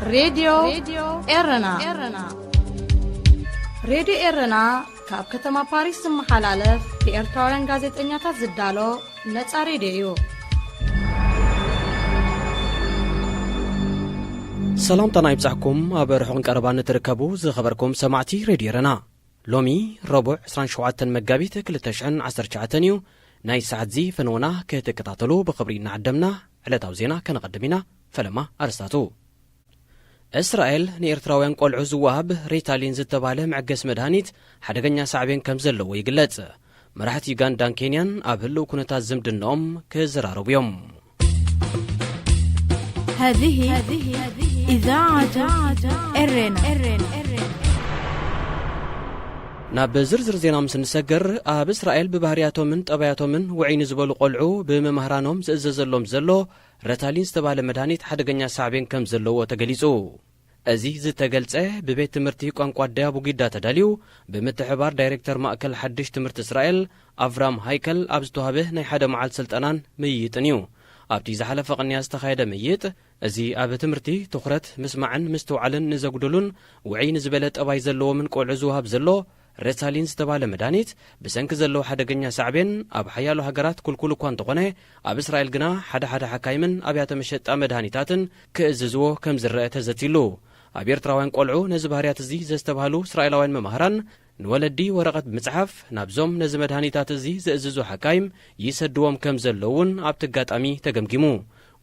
ሬድዮ ኤረና። ሬድዮ ኤረና ካብ ከተማ ፓሪስ ዝመሓላለፍ ብኤርትራውያን ጋዜጠኛታት ዝዳሎ ነጻ ሬድዮ እዩ። ሰላምታና ይብጻሕኩም። ኣብ ርሑቕን ቀረባን እትርከቡ ዝኸበርኩም ሰማዕቲ ሬድዮ ኤረና፣ ሎሚ ረቡዕ ዕስራን ሸውዓተን መጋቢት ክልተ ሽሕን ዓሰርተ ትሽዓተን እዩ። ናይ ሰዓት ዚ ፈነወና ክትከታተሉ ብኽብሪ እናዓደምና፣ ዕለታዊ ዜና ከነቐድም ኢና። ፈለማ ኣርስታቱ። እስራኤል ንኤርትራውያን ቆልዑ ዝወሃብ ሬታሊን ዝተባህለ መዕገስ መድሃኒት ሓደገኛ ሳዕቤን ከም ዘለዎ ይግለጽ። መራሕቲ ዩጋንዳን ኬንያን ኣብ ህልው ኩነታት ዝምድናኦም ክዘራረቡ እዮም። هذه إذاعة إرنا. ናብ ዝርዝር ዜና ምስ እንሰግር፣ ኣብ እስራኤል ብባህርያቶምን ጠባያቶምን ውዕይ ንዝበሉ ቆልዑ ብመምህራኖም ዝእዘዘሎም ዘሎ ረታሊን ዝተባህለ መድሃኒት ሓደገኛ ሳዕቤን ከም ዘለዎ ተገሊጹ። እዚ ዝተገልጸ ብቤት ትምህርቲ ቋንቋ ደያቡጊዳ ተዳልዩ ብምትሕባር ዳይሬክተር ማእከል ሓድሽ ትምህርቲ እስራኤል ኣቭራም ሃይከል ኣብ ዝተዋህበ ናይ ሓደ መዓልቲ ስልጠናን ምይይጥን እዩ። ኣብቲ ዝሓለፈ ቅንያ ዝተኻየደ ምይይጥ፣ እዚ ኣብ ትምህርቲ ትኹረት፣ ምስማዕን ምስትውዓልን ንዘጉድሉን ውዕይ ንዝበለ ጠባይ ዘለዎምን ቆልዑ ዝወሃብ ዘሎ ረታሊን ዝተባህለ መድሃኒት ብሰንኪ ዘለዎ ሓደገኛ ሳዕቤን ኣብ ሓያሎ ሃገራት ክልኩል እኳ እንተኾነ፣ ኣብ እስራኤል ግና ሓደ ሓደ ሓካይምን ኣብያተ መሸጣ መድሃኒታትን ክእዝዝዎ ከም ዝረአ ተዘትይሉ። ኣብ ኤርትራውያን ቆልዑ ነዚ ባህርያት እዚ ዘስተብሃሉ እስራኤላውያን መማህራን ንወለዲ ወረቐት ብምጽሓፍ ናብዞም ነዚ መድሃኒታት እዚ ዘእዝዙ ሓካይም ይሰድዎም ከም ዘለዉ እውን ኣብቲ ኣጋጣሚ ተገምጊሙ።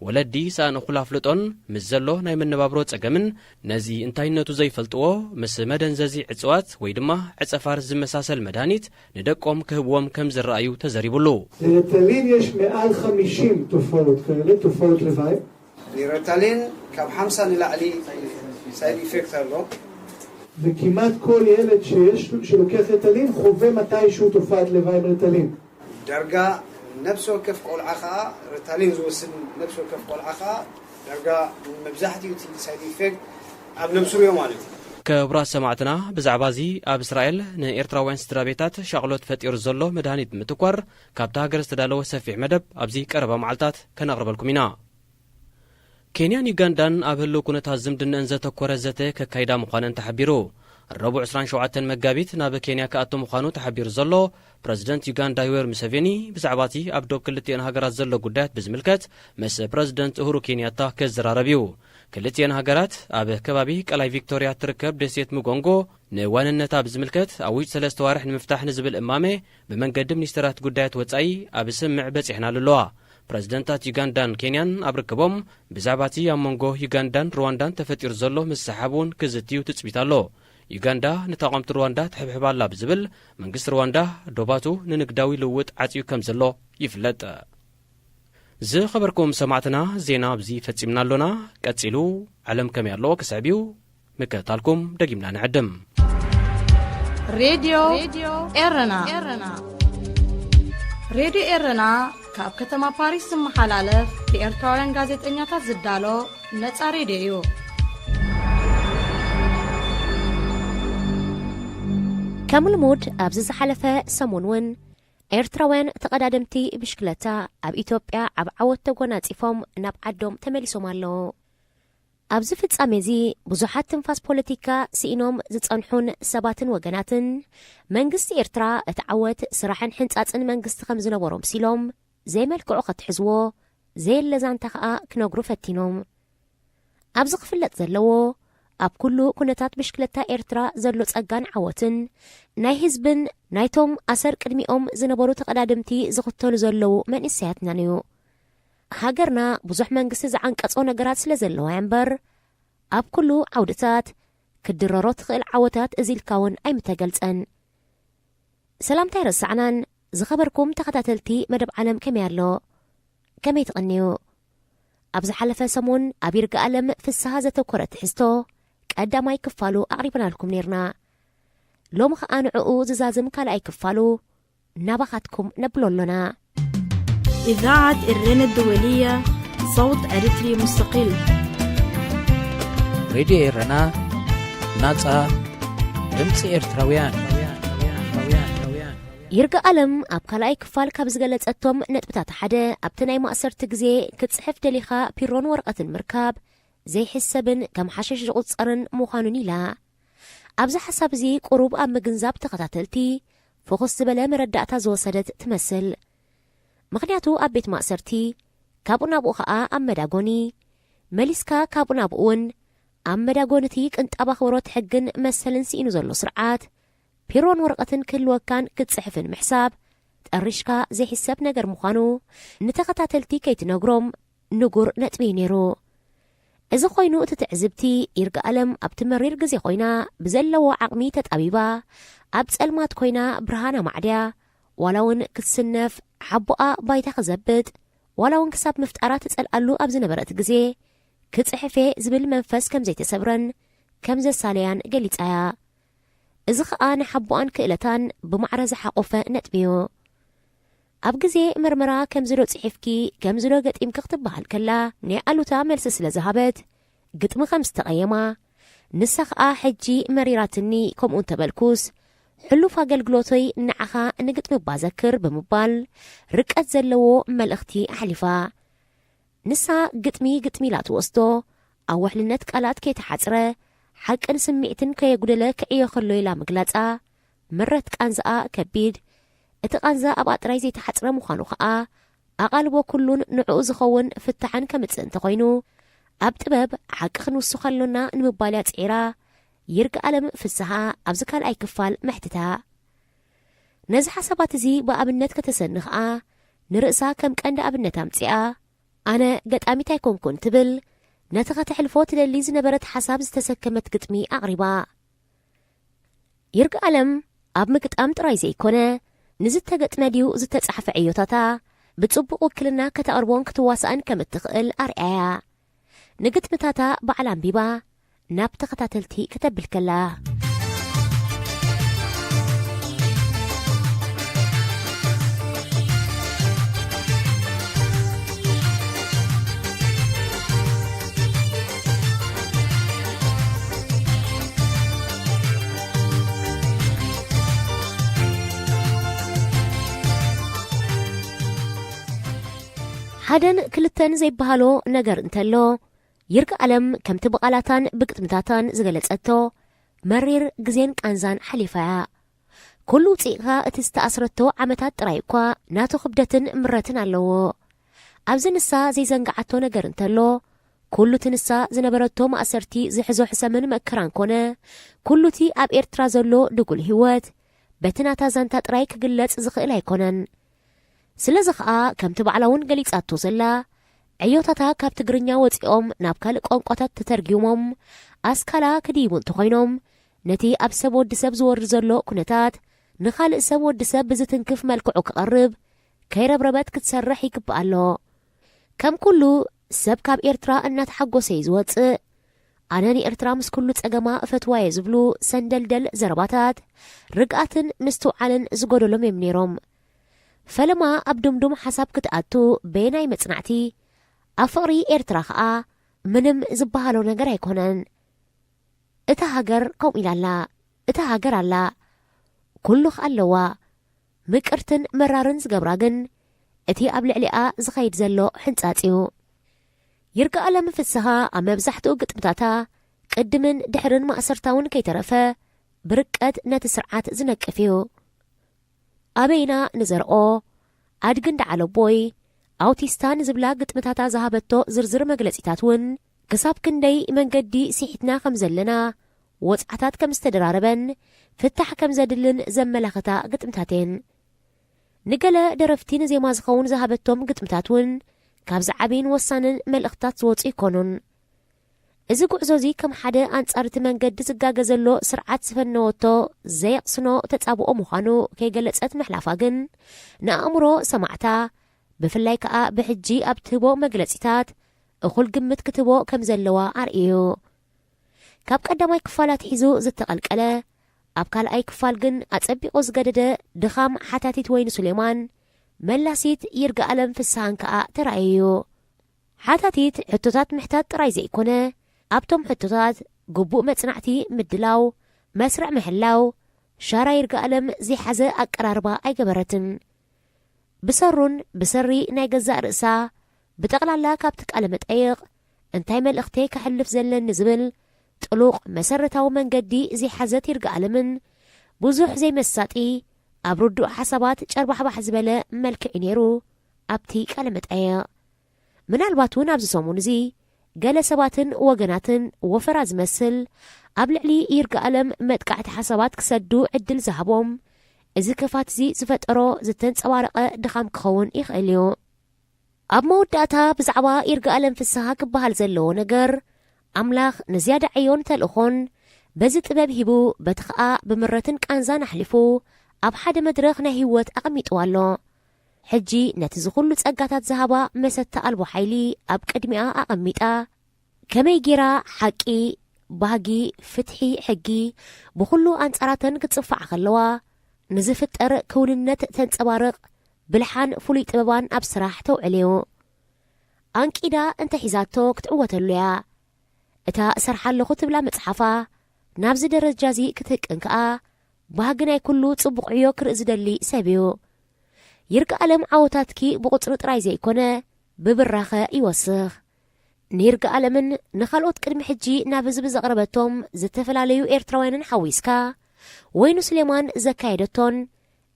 ወለዲ ሰኣን እኹል ኣፍልጦን ምስ ዘሎ ናይ መነባብሮ ጸገምን ነዚ እንታይነቱ ዘይፈልጥዎ ምስ መደንዘዚ ዕጽዋት ወይ ድማ ዕጸፋር ዝመሳሰል መድሃኒት ንደቆም ክህብዎም ከም ዝረኣዩ ተዘሪቡሉ። ለሪታሊን יש מעל חמישים תופעות כאלה, תופעות לוואי. ሪታሊን ካብ ሓምሳ ንላዕሊ ሳይድ ኢፌክት ኣሎ። וכמעט כל ילד שיש, שלוקח ריטלין חווה מתישהו תופעת לוואי עם ריטלין. ዳርጋ ነብሲ ወከፍ ቆልዓ ከዓ፣ ሪታሊን ዝወስድ ነብሲ ወከፍ ቆልዓ ከዓ ዳርጋ መብዛሕትኡ እቲ ሳይድ ኢፌክት ኣብ ነብሱ ሪኦ ማለት እዩ። ክቡራት ሰማዕትና፣ ብዛዕባ እዚ ኣብ እስራኤል ንኤርትራውያን ስድራ ቤታት ሻቕሎት ፈጢሩ ዘሎ መድሃኒት ብምትኳር ካብታ ሃገር ዝተዳለወ ሰፊሕ መደብ ኣብዚ ቀረባ መዓልታት ከነቕርበልኩም ኢና። ኬንያን ዩጋንዳን ኣብ ህልው ኩነታት ዝምድነአን ዘተኮረ ዘተ ከካይዳ ምዃነን ተሓቢሩ። ረቡዕ ዕስራን ሸውዓተን መጋቢት ናብ ኬንያ ክኣቱ ምዃኑ ተሓቢሩ ዘሎ ፕረዚደንት ዩጋንዳ ዮዌሪ ሙሴቬኒ፣ ብዛዕባ እቲ ኣብ ዶብ ክልቲኤን ሃገራት ዘሎ ጉዳያት ብዝምልከት ምስ ፕረዚደንት ኡሁሩ ኬንያታ ክዘራረብ እዩ። ክልቲኤን ሃገራት ኣብ ከባቢ ቀላይ ቪክቶርያ እትርከብ ደሴት ሙጎንጎ ንዋንነታ ብዝምልከት ኣብ ውሽጢ ሰለስተ ዋርሕ ንምፍታሕ ንዝብል እማመ ብመንገዲ ሚኒስተራት ጉዳያት ወጻኢ ኣብ ስምምዕ በጺሐናሉ ኣለዋ። ፕረዚደንታት ዩጋንዳን ኬንያን ኣብ ርክቦም ብዛዕባ እቲ ኣብ መንጎ ዩጋንዳን ሩዋንዳን ተፈጢሩ ዘሎ ምስሕሓብ እውን ክዝትዩ ትጽቢት ኣሎ። ዩጋንዳ ንተቓወምቲ ሩዋንዳ ትሕብሕብ ኣላ ብዝብል፣ መንግስቲ ሩዋንዳ ዶባቱ ንንግዳዊ ልውውጥ ዓጽዩ ከም ዘሎ ይፍለጥ። ዝኸበርኩም ሰማዕትና፣ ዜና ኣብዚ ፈጺምና ኣሎና። ቀጺሉ ዓለም ከመይ ኣሎ ክስዕብ እዩ። ምክትታልኩም ደጊምና ንዕድም። ሬድዮ ኤረና። ሬድዮ ኤረና ካብ ከተማ ፓሪስ ዝመሓላለፍ ብኤርትራውያን ጋዜጠኛታት ዝዳሎ ነጻ ሬድዮ እዩ። ከም ልሙድ ኣብዚ ዝሓለፈ ሰሙን እውን ኤርትራውያን ተቐዳደምቲ ብሽክለታ ኣብ ኢትዮጵያ ዓብ ዓወት ተጎናጺፎም ናብ ዓዶም ተመሊሶም ኣለዉ። ኣብዚ ፍጻሜ እዚ ብዙሓት ትንፋስ ፖለቲካ ስኢኖም ዝጸንሑን ሰባትን ወገናትን፣ መንግስቲ ኤርትራ እቲ ዓወት ስራሕን ሕንጻጽን መንግስቲ ከም ዝነበሮ ምሲሎም ዘይመልክዑ ከትሕዝዎ፣ ዘየለ ዛንታ ከኣ ክነግሩ ፈቲኖም። ኣብዚ ክፍለጥ ዘለዎ፣ ኣብ ኩሉ ኩነታት ብሽክለታ ኤርትራ ዘሎ ጸጋን ዓወትን፣ ናይ ህዝብን ናይቶም ኣሰር ቅድሚኦም ዝነበሩ ተቐዳደምቲ ዝኽተሉ ዘለዉ መንእሰያትናን እዩ። ሃገርና ብዙሕ መንግስቲ ዝዓንቀጾ ነገራት ስለ ዘለዋ እምበር፣ ኣብ ኩሉ ዓውድታት ክትድረሮ ትኽእል ዓወታት እዚ ኢልካ እውን ኣይምተገልጸን። ሰላምታ ኣይረሳዕናን። ዝኸበርኩም ተኸታተልቲ መደብ ዓለም ከመይ ኣሎ? ከመይ ትቕንዩ? ኣብ ዝሓለፈ ሰሙን ኣብ ይርጋኣለም ፍስሃ ዘተኮረ ትሕዝቶ ቀዳማይ ክፋሉ ኣቕሪብናልኩም ኔርና። ሎሚ ኸኣ ንዕኡ ዝዛዝም ካልኣይ ክፋሉ ናባኻትኩም ነብሎ ኣሎና። إذاعة إرنا الدولية، صوت أريتري مستقل. ሬድዮ ኤረና፣ ናጻ ድምጺ ኤርትራውያን። ይርጋ ኣለም ኣብ ካልኣይ ክፋል ካብ ዝገለጸቶም ነጥብታት ሓደ፣ ኣብቲ ናይ ማእሰርቲ ግዜ ክትጽሕፍ ደሊኻ ፒሮን ወረቐትን ምርካብ ዘይሕሰብን ከም ሓሽሽ ዝቑጸርን ምዃኑን ኢላ። ኣብዚ ሓሳብ እዚ ቁሩብ ኣብ ምግንዛብ ተኸታተልቲ ፍኹስ ዝበለ መረዳእታ ዝወሰደት ትመስል። ምኽንያቱ ኣብ ቤት ማእሰርቲ፣ ካብኡ ናብኡ ኸኣ ኣብ መዳጎኒ፣ መሊስካ ካብኡ ናብኡ እውን ኣብ መዳጎኒ እቲ ቅንጣብ ኣኽብሮት ሕግን መሰልን ስኢኑ ዘሎ ስርዓት፣ ፒሮን ወረቐትን ክህልወካን ክትጽሕፍን ምሕሳብ፣ ጠሪሽካ ዘይሕሰብ ነገር ምዃኑ ንተኸታተልቲ ከይትነግሮም ንጉር ነጥቢ እዩ ነይሩ። እዚ ኮይኑ እቲ ትዕዝብቲ፣ ይርጋኣለም ኣብቲ መሪር ግዜ ኮይና ብዘለዎ ዓቕሚ ተጣቢባ፣ ኣብ ጸልማት ኮይና ብርሃን ኣማዕድያ፣ ዋላ እውን ክትስነፍ ሓቦኣ ባይታ ክዘብጥ፣ ዋላ እውን ክሳብ ምፍጣራ ትጸልኣሉ ኣብ ዝነበረት ግዜ፣ ክጽሕፌ ዝብል መንፈስ ከም ዘይተሰብረን ከም ዘሳለያን ገሊጻያ። እዚ ኸኣ ንሓቦኣን ክእለታን ብማዕረ ዝሓቖፈ ነጥቢ እዩ። ኣብ ግዜ መርመራ ከምዚ ዶ ጽሒፍኪ፣ ከምዚ ዶ ገጢምኪ ክትበሃል ከላ፣ ናይ ኣሉታ መልሲ ስለ ዝሃበት፣ ግጥሚ ከም ዝተቐየማ፣ ንሳ ኸኣ ሕጂ መሪራትኒ፣ ከምኡ እንተበልኩስ፣ ሕሉፍ ኣገልግሎተይ ንዓኻ ንግጥሚ እባ ዘክር ብምባል፣ ርቀት ዘለዎ መልእኽቲ ኣሕሊፋ። ንሳ ግጥሚ ግጥሚ ኢላ ትወስዶ፣ ኣብ ውሕልነት ቃላት ከይተሓጽረ፣ ሓቅን ስምዒትን ከየጉደለ ክዕዮ ከሎ ኢላ ምግላጻ፣ ምረት ቃንዛኣ ከቢድ፣ እቲ ቃንዛ ኣብኣ ጥራይ ዘይተሓጽረ ምዃኑ ኸኣ፣ ኣቓልቦ ኩሉን ንዕኡ ዝኸውን ፍታሕን ከምጽእ እንተኾይኑ፣ ኣብ ጥበብ ሓቂ ክንውስኽ ኣሎና ንምባል እያ ጽዒራ፣ ይርጋኣለም ፍስሃ ኣብዚ ካልኣይ ክፋል መሕትታ። ነዚ ሓሳባት እዚ ብኣብነት ከተሰኒ ኸኣ፣ ንርእሳ ከም ቀንዲ ኣብነት ኣምጺኣ፣ ኣነ ገጣሚት ኣይኮንኩን ትብል፣ ነቲ ከተሕልፎ ትደሊ ዝነበረት ሓሳብ ዝተሰከመት ግጥሚ ኣቕሪባ። ይርጋኣለም ኣብ ምግጣም ጥራይ ዘይኮነ፣ ንዝተገጥመ ድዩ ዝተጻሕፈ ዕዮታታ ብጽቡቕ ውክልና ከተቕርቦን ክትዋሳእን ከም እትኽእል ኣርኣያ። ንግጥምታታ ባዕላ ኣንቢባ ናብ ተኸታተልቲ ከተብል ከላ። ሓደን ክልተን ዘይበሃሎ ነገር እንተሎ፣ ይርጋኣለም ከምቲ ብቓላታን ብግጥምታታን ዝገለጸቶ፣ መሪር ግዜን ቃንዛን ሓሊፋ እያ። ኩሉ ውጽኢትካ እቲ ዝተኣስረቶ ዓመታት ጥራይ እኳ ናቱ ክብደትን ምረትን ኣለዎ። ኣብዚ ንሳ ዘይዘንግዓቶ ነገር እንተሎ፣ ኩሉ እቲ ንሳ ዝነበረቶ ማእሰርቲ ዝሕዞ ሕሰምን መከራን ኮነ፣ ኩሉ እቲ ኣብ ኤርትራ ዘሎ ድጉል ህይወት፣ በቲ ናታ ዛንታ ጥራይ ክግለጽ ዝኽእል ኣይኮነን። ስለዚ ኸኣ፣ ከምቲ ባዕላ እውን ገሊጻቶ ዘላ፣ ዕዮታታ ካብ ትግርኛ ወጺኦም ናብ ካልእ ቋንቋታት ተተርጒሞም ኣስካላ ክድይቡ እንተኾይኖም፣ ነቲ ኣብ ሰብ ወዲ ሰብ ዝወርድ ዘሎ ኩነታት ንኻልእ ሰብ ወዲ ሰብ ብዝትንክፍ መልክዑ ክቐርብ ከይረብረበት ክትሰርሕ ይግባእ ኣሎ። ከም ኩሉ ሰብ ካብ ኤርትራ እናተሓጎሰ እዩ ዝወጽእ። ኣነ ንኤርትራ ምስ ኩሉ ጸገማ እፈትዋ እየ ዝብሉ ሰንደልደል ዘረባታት ርግኣትን ምስትውዓልን ዝጎደሎም እዮም ነይሮም። ፈለማ ኣብ ድምዱም ሓሳብ ክትኣቱ በየናይ መጽናዕቲ? ኣብ ፍቕሪ ኤርትራ ኸኣ ምንም ዝበሃሎ ነገር ኣይኮነን። እታ ሃገር ከምኡ ኢላ ኣላ። እታ ሃገር ኣላ። ኩሉ ኸኣ ኣለዋ። ምቅርትን መራርን ዝገብራ ግን እቲ ኣብ ልዕሊኣ ዝኸይድ ዘሎ ሕንጻጽ እዩ። ይርጋኣለም ፍስሃ ኣብ መብዛሕትኡ ግጥምታታ ቅድምን ድሕርን ማእሰርታ እውን ከይተረፈ ብርቀት ነቲ ስርዓት ዝነቅፍ እዩ። ኣበይና ንዘርኦ፣ ኣድግን ደዓለቦይ፣ ኣውቲስታ ንዝብላ ግጥምታታ ዝሃበቶ ዝርዝር መግለጺታት እውን ክሳብ ክንደይ መንገዲ ስሒትና ከም ዘለና፣ ወጽዓታት ከም ዝተደራረበን ፍታሕ ከም ዘድልን ዘመላኽታ ግጥምታት እየን። ንገለ ደረፍቲ ንዜማ ዝኸውን ዝሃበቶም ግጥምታት እውን ካብ ዝዓብይን ወሳንን መልእኽታት ዝወጹ ይኮኑን። እዚ ጉዕዞ እዚ ከም ሓደ ኣንጻር እቲ መንገዲ ዝጋገ ዘሎ ስርዓት ዝፈነወቶ ዘየቕስኖ ተጻብኦ ምዃኑ ከይገለጸት ምሕላፋ ግን ንኣእምሮ ሰማዕታ፣ ብፍላይ ከኣ ብሕጂ ኣብ ትህቦ መግለጺታት እኹል ግምት ክትህቦ ከም ዘለዋ ኣርእዩ። ካብ ቀዳማይ ክፋል ኣትሒዙ ዝተቐልቀለ፣ ኣብ ካልኣይ ክፋል ግን ኣጸቢቑ ዝገደደ ድኻም ሓታቲት ወይኒ ሱሌማን፣ መላሲት ይርጋኣለም ፍስሃን ከኣ ተራእዩ እዩ። ሓታቲት ሕቶታት ምሕታት ጥራይ ዘይኮነ፣ ኣብቶም ሕቶታት ግቡእ መጽናዕቲ ምድላው፣ መስርዕ ምሕላው፣ ሻራ ይርጋኣለም ዘይሓዘ ኣቀራርባ ኣይገበረትን። ብሰሩን ብሰሪ ናይ ገዛእ ርእሳ፣ ብጠቕላላ ካብቲ ቃለ መጠይቕ፣ እንታይ መልእኽቲ ከሕልፍ ዘለኒ ዝብል ጥሉቕ መሰረታዊ መንገዲ ዘይሓዘት ይርጋኣለምን ብዙሕ ዘይመሳጢ ኣብ ርዱእ ሓሳባት ጨርባሕባሕ ዝበለ መልክዕ እዩ ነይሩ። ኣብቲ ቃለ መጠየቕ ምናልባት እውን ኣብዚ ሰሙን እዚ ገለ ሰባትን ወገናትን ወፈራ ዝመስል ኣብ ልዕሊ ይርጋኣለም መጥቃዕቲ ሓሳባት ክሰዱ ዕድል ዝሃቦም እዚ ክፋት እዚ ዝፈጠሮ ዝተንጸባረቐ ድኻም ክኸውን ይኽእል እዩ። ኣብ መወዳእታ ብዛዕባ ይርጋኣለም ፍስሃ ክበሃል ዘለዎ ነገር ኣምላኽ ንዝያዳ ዕዮን ተልእኾን በዚ ጥበብ ሂቡ በቲ ኸኣ ብምረትን ቃንዛን ኣሕሊፉ ኣብ ሓደ መድረኽ ናይ ህይወት ኣቐሚጥዋ ኣሎ። ሕጂ ነቲ ዝኹሉ ጸጋታት ዝሃባ መሰተ ኣልቦ ሓይሊ ኣብ ቅድሚኣ ኣቐሚጣ ከመይ ጌራ ሓቂ፣ ባህጊ፣ ፍትሒ፣ ሕጊ ብኹሉ ኣንጻራተን ክጽፋዓ ከለዋ ንዝፍጠር ክውንነት ተንጸባርቕ ብልሓን ፍሉይ ጥበባን ኣብ ስራሕ ተውዕልዮ። ኣንቂዳ እንተ ሒዛቶ ክትዕወተሉ እያ። እታ እሰርሓ ኣለኹ ትብላ መጽሓፋ ናብዚ ደረጃ እዚ ክትህቅን ከኣ ባህጊ ናይ ኩሉ ጽቡቕ ዕዮ ክርኢ ዝደሊ ሰብ እዩ። ይርጋኣለም ዓወታትኪ ብቑጽሪ ጥራይ ዘይኮነ ብብራኸ ይወስኽ። ንይርጋኣለምን ንኻልኦት ቅድሚ ሕጂ ናብ ህዝቢ ዘቕረበቶም ዝተፈላለዩ ኤርትራውያንን ሓዊስካ ወይኑ ስሌማን ዘካየደቶን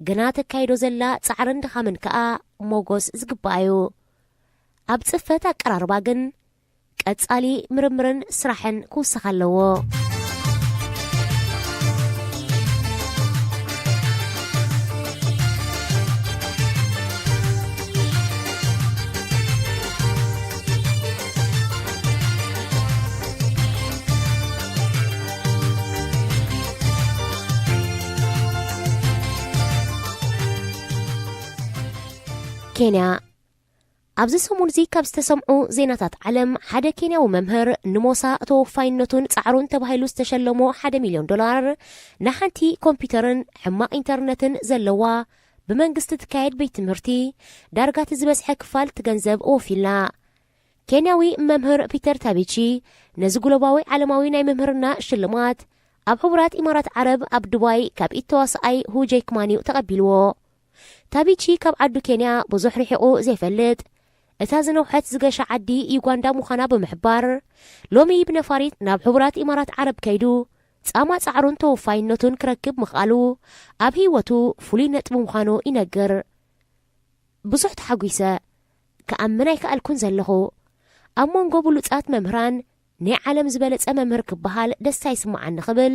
ግና ተካይዶ ዘላ ጻዕርን ድኻምን ከኣ ሞጎስ ዝግባእ እዩ። ኣብ ጽፈት ኣቀራርባ ግን ቀጻሊ ምርምርን ስራሕን ክውሰኽ ኣለዎ። ኬንያ። ኣብዚ ሰሙን እዚ ካብ ዝተሰምዑ ዜናታት ዓለም ሓደ ኬንያዊ መምህር ንሞሳ ተወፋይነቱን ጻዕሩን ተባሂሉ ዝተሸለሞ ሓደ ሚልዮን ዶላር ንሓንቲ ኮምፒውተርን ሕማቕ ኢንተርነትን ዘለዋ ብመንግስቲ ትካየድ ቤት ትምህርቲ ዳርጋ እቲ ዝበዝሐ ክፋል እቲ ገንዘብ ወፊልና። ኬንያዊ መምህር ፒተር ታቢቺ ነዚ ግሎባዊ ዓለማዊ ናይ መምህርና ሽልማት ኣብ ሕቡራት ኢማራት ዓረብ ኣብ ዱባይ ካብ ኢድ ተዋስኣይ ሁ ጄክማን እዩ ተቐቢልዎ። ታቢቺ ካብ ዓዱ ኬንያ ብዙሕ ርሒቑ ዘይፈልጥ፣ እታ ዝነውሐት ዝገሻ ዓዲ ዩጋንዳ ምዃና ብምሕባር፣ ሎሚ ብነፋሪት ናብ ሕቡራት ኢማራት ዓረብ ከይዱ ጻማ ጻዕሩን ተወፋይነቱን ክረክብ ምኽኣሉ ኣብ ህይወቱ ፍሉይ ነጥቢ ምዃኑ ይነግር። ብዙሕ ተሓጒሰ፣ ክኣምን ኣይከኣልኩን ዘለኹ። ኣብ መንጎ ብሉጻት መምህራን ናይ ዓለም ዝበለጸ መምህር ክበሃል ደስታ ይስምዓኒ ክብል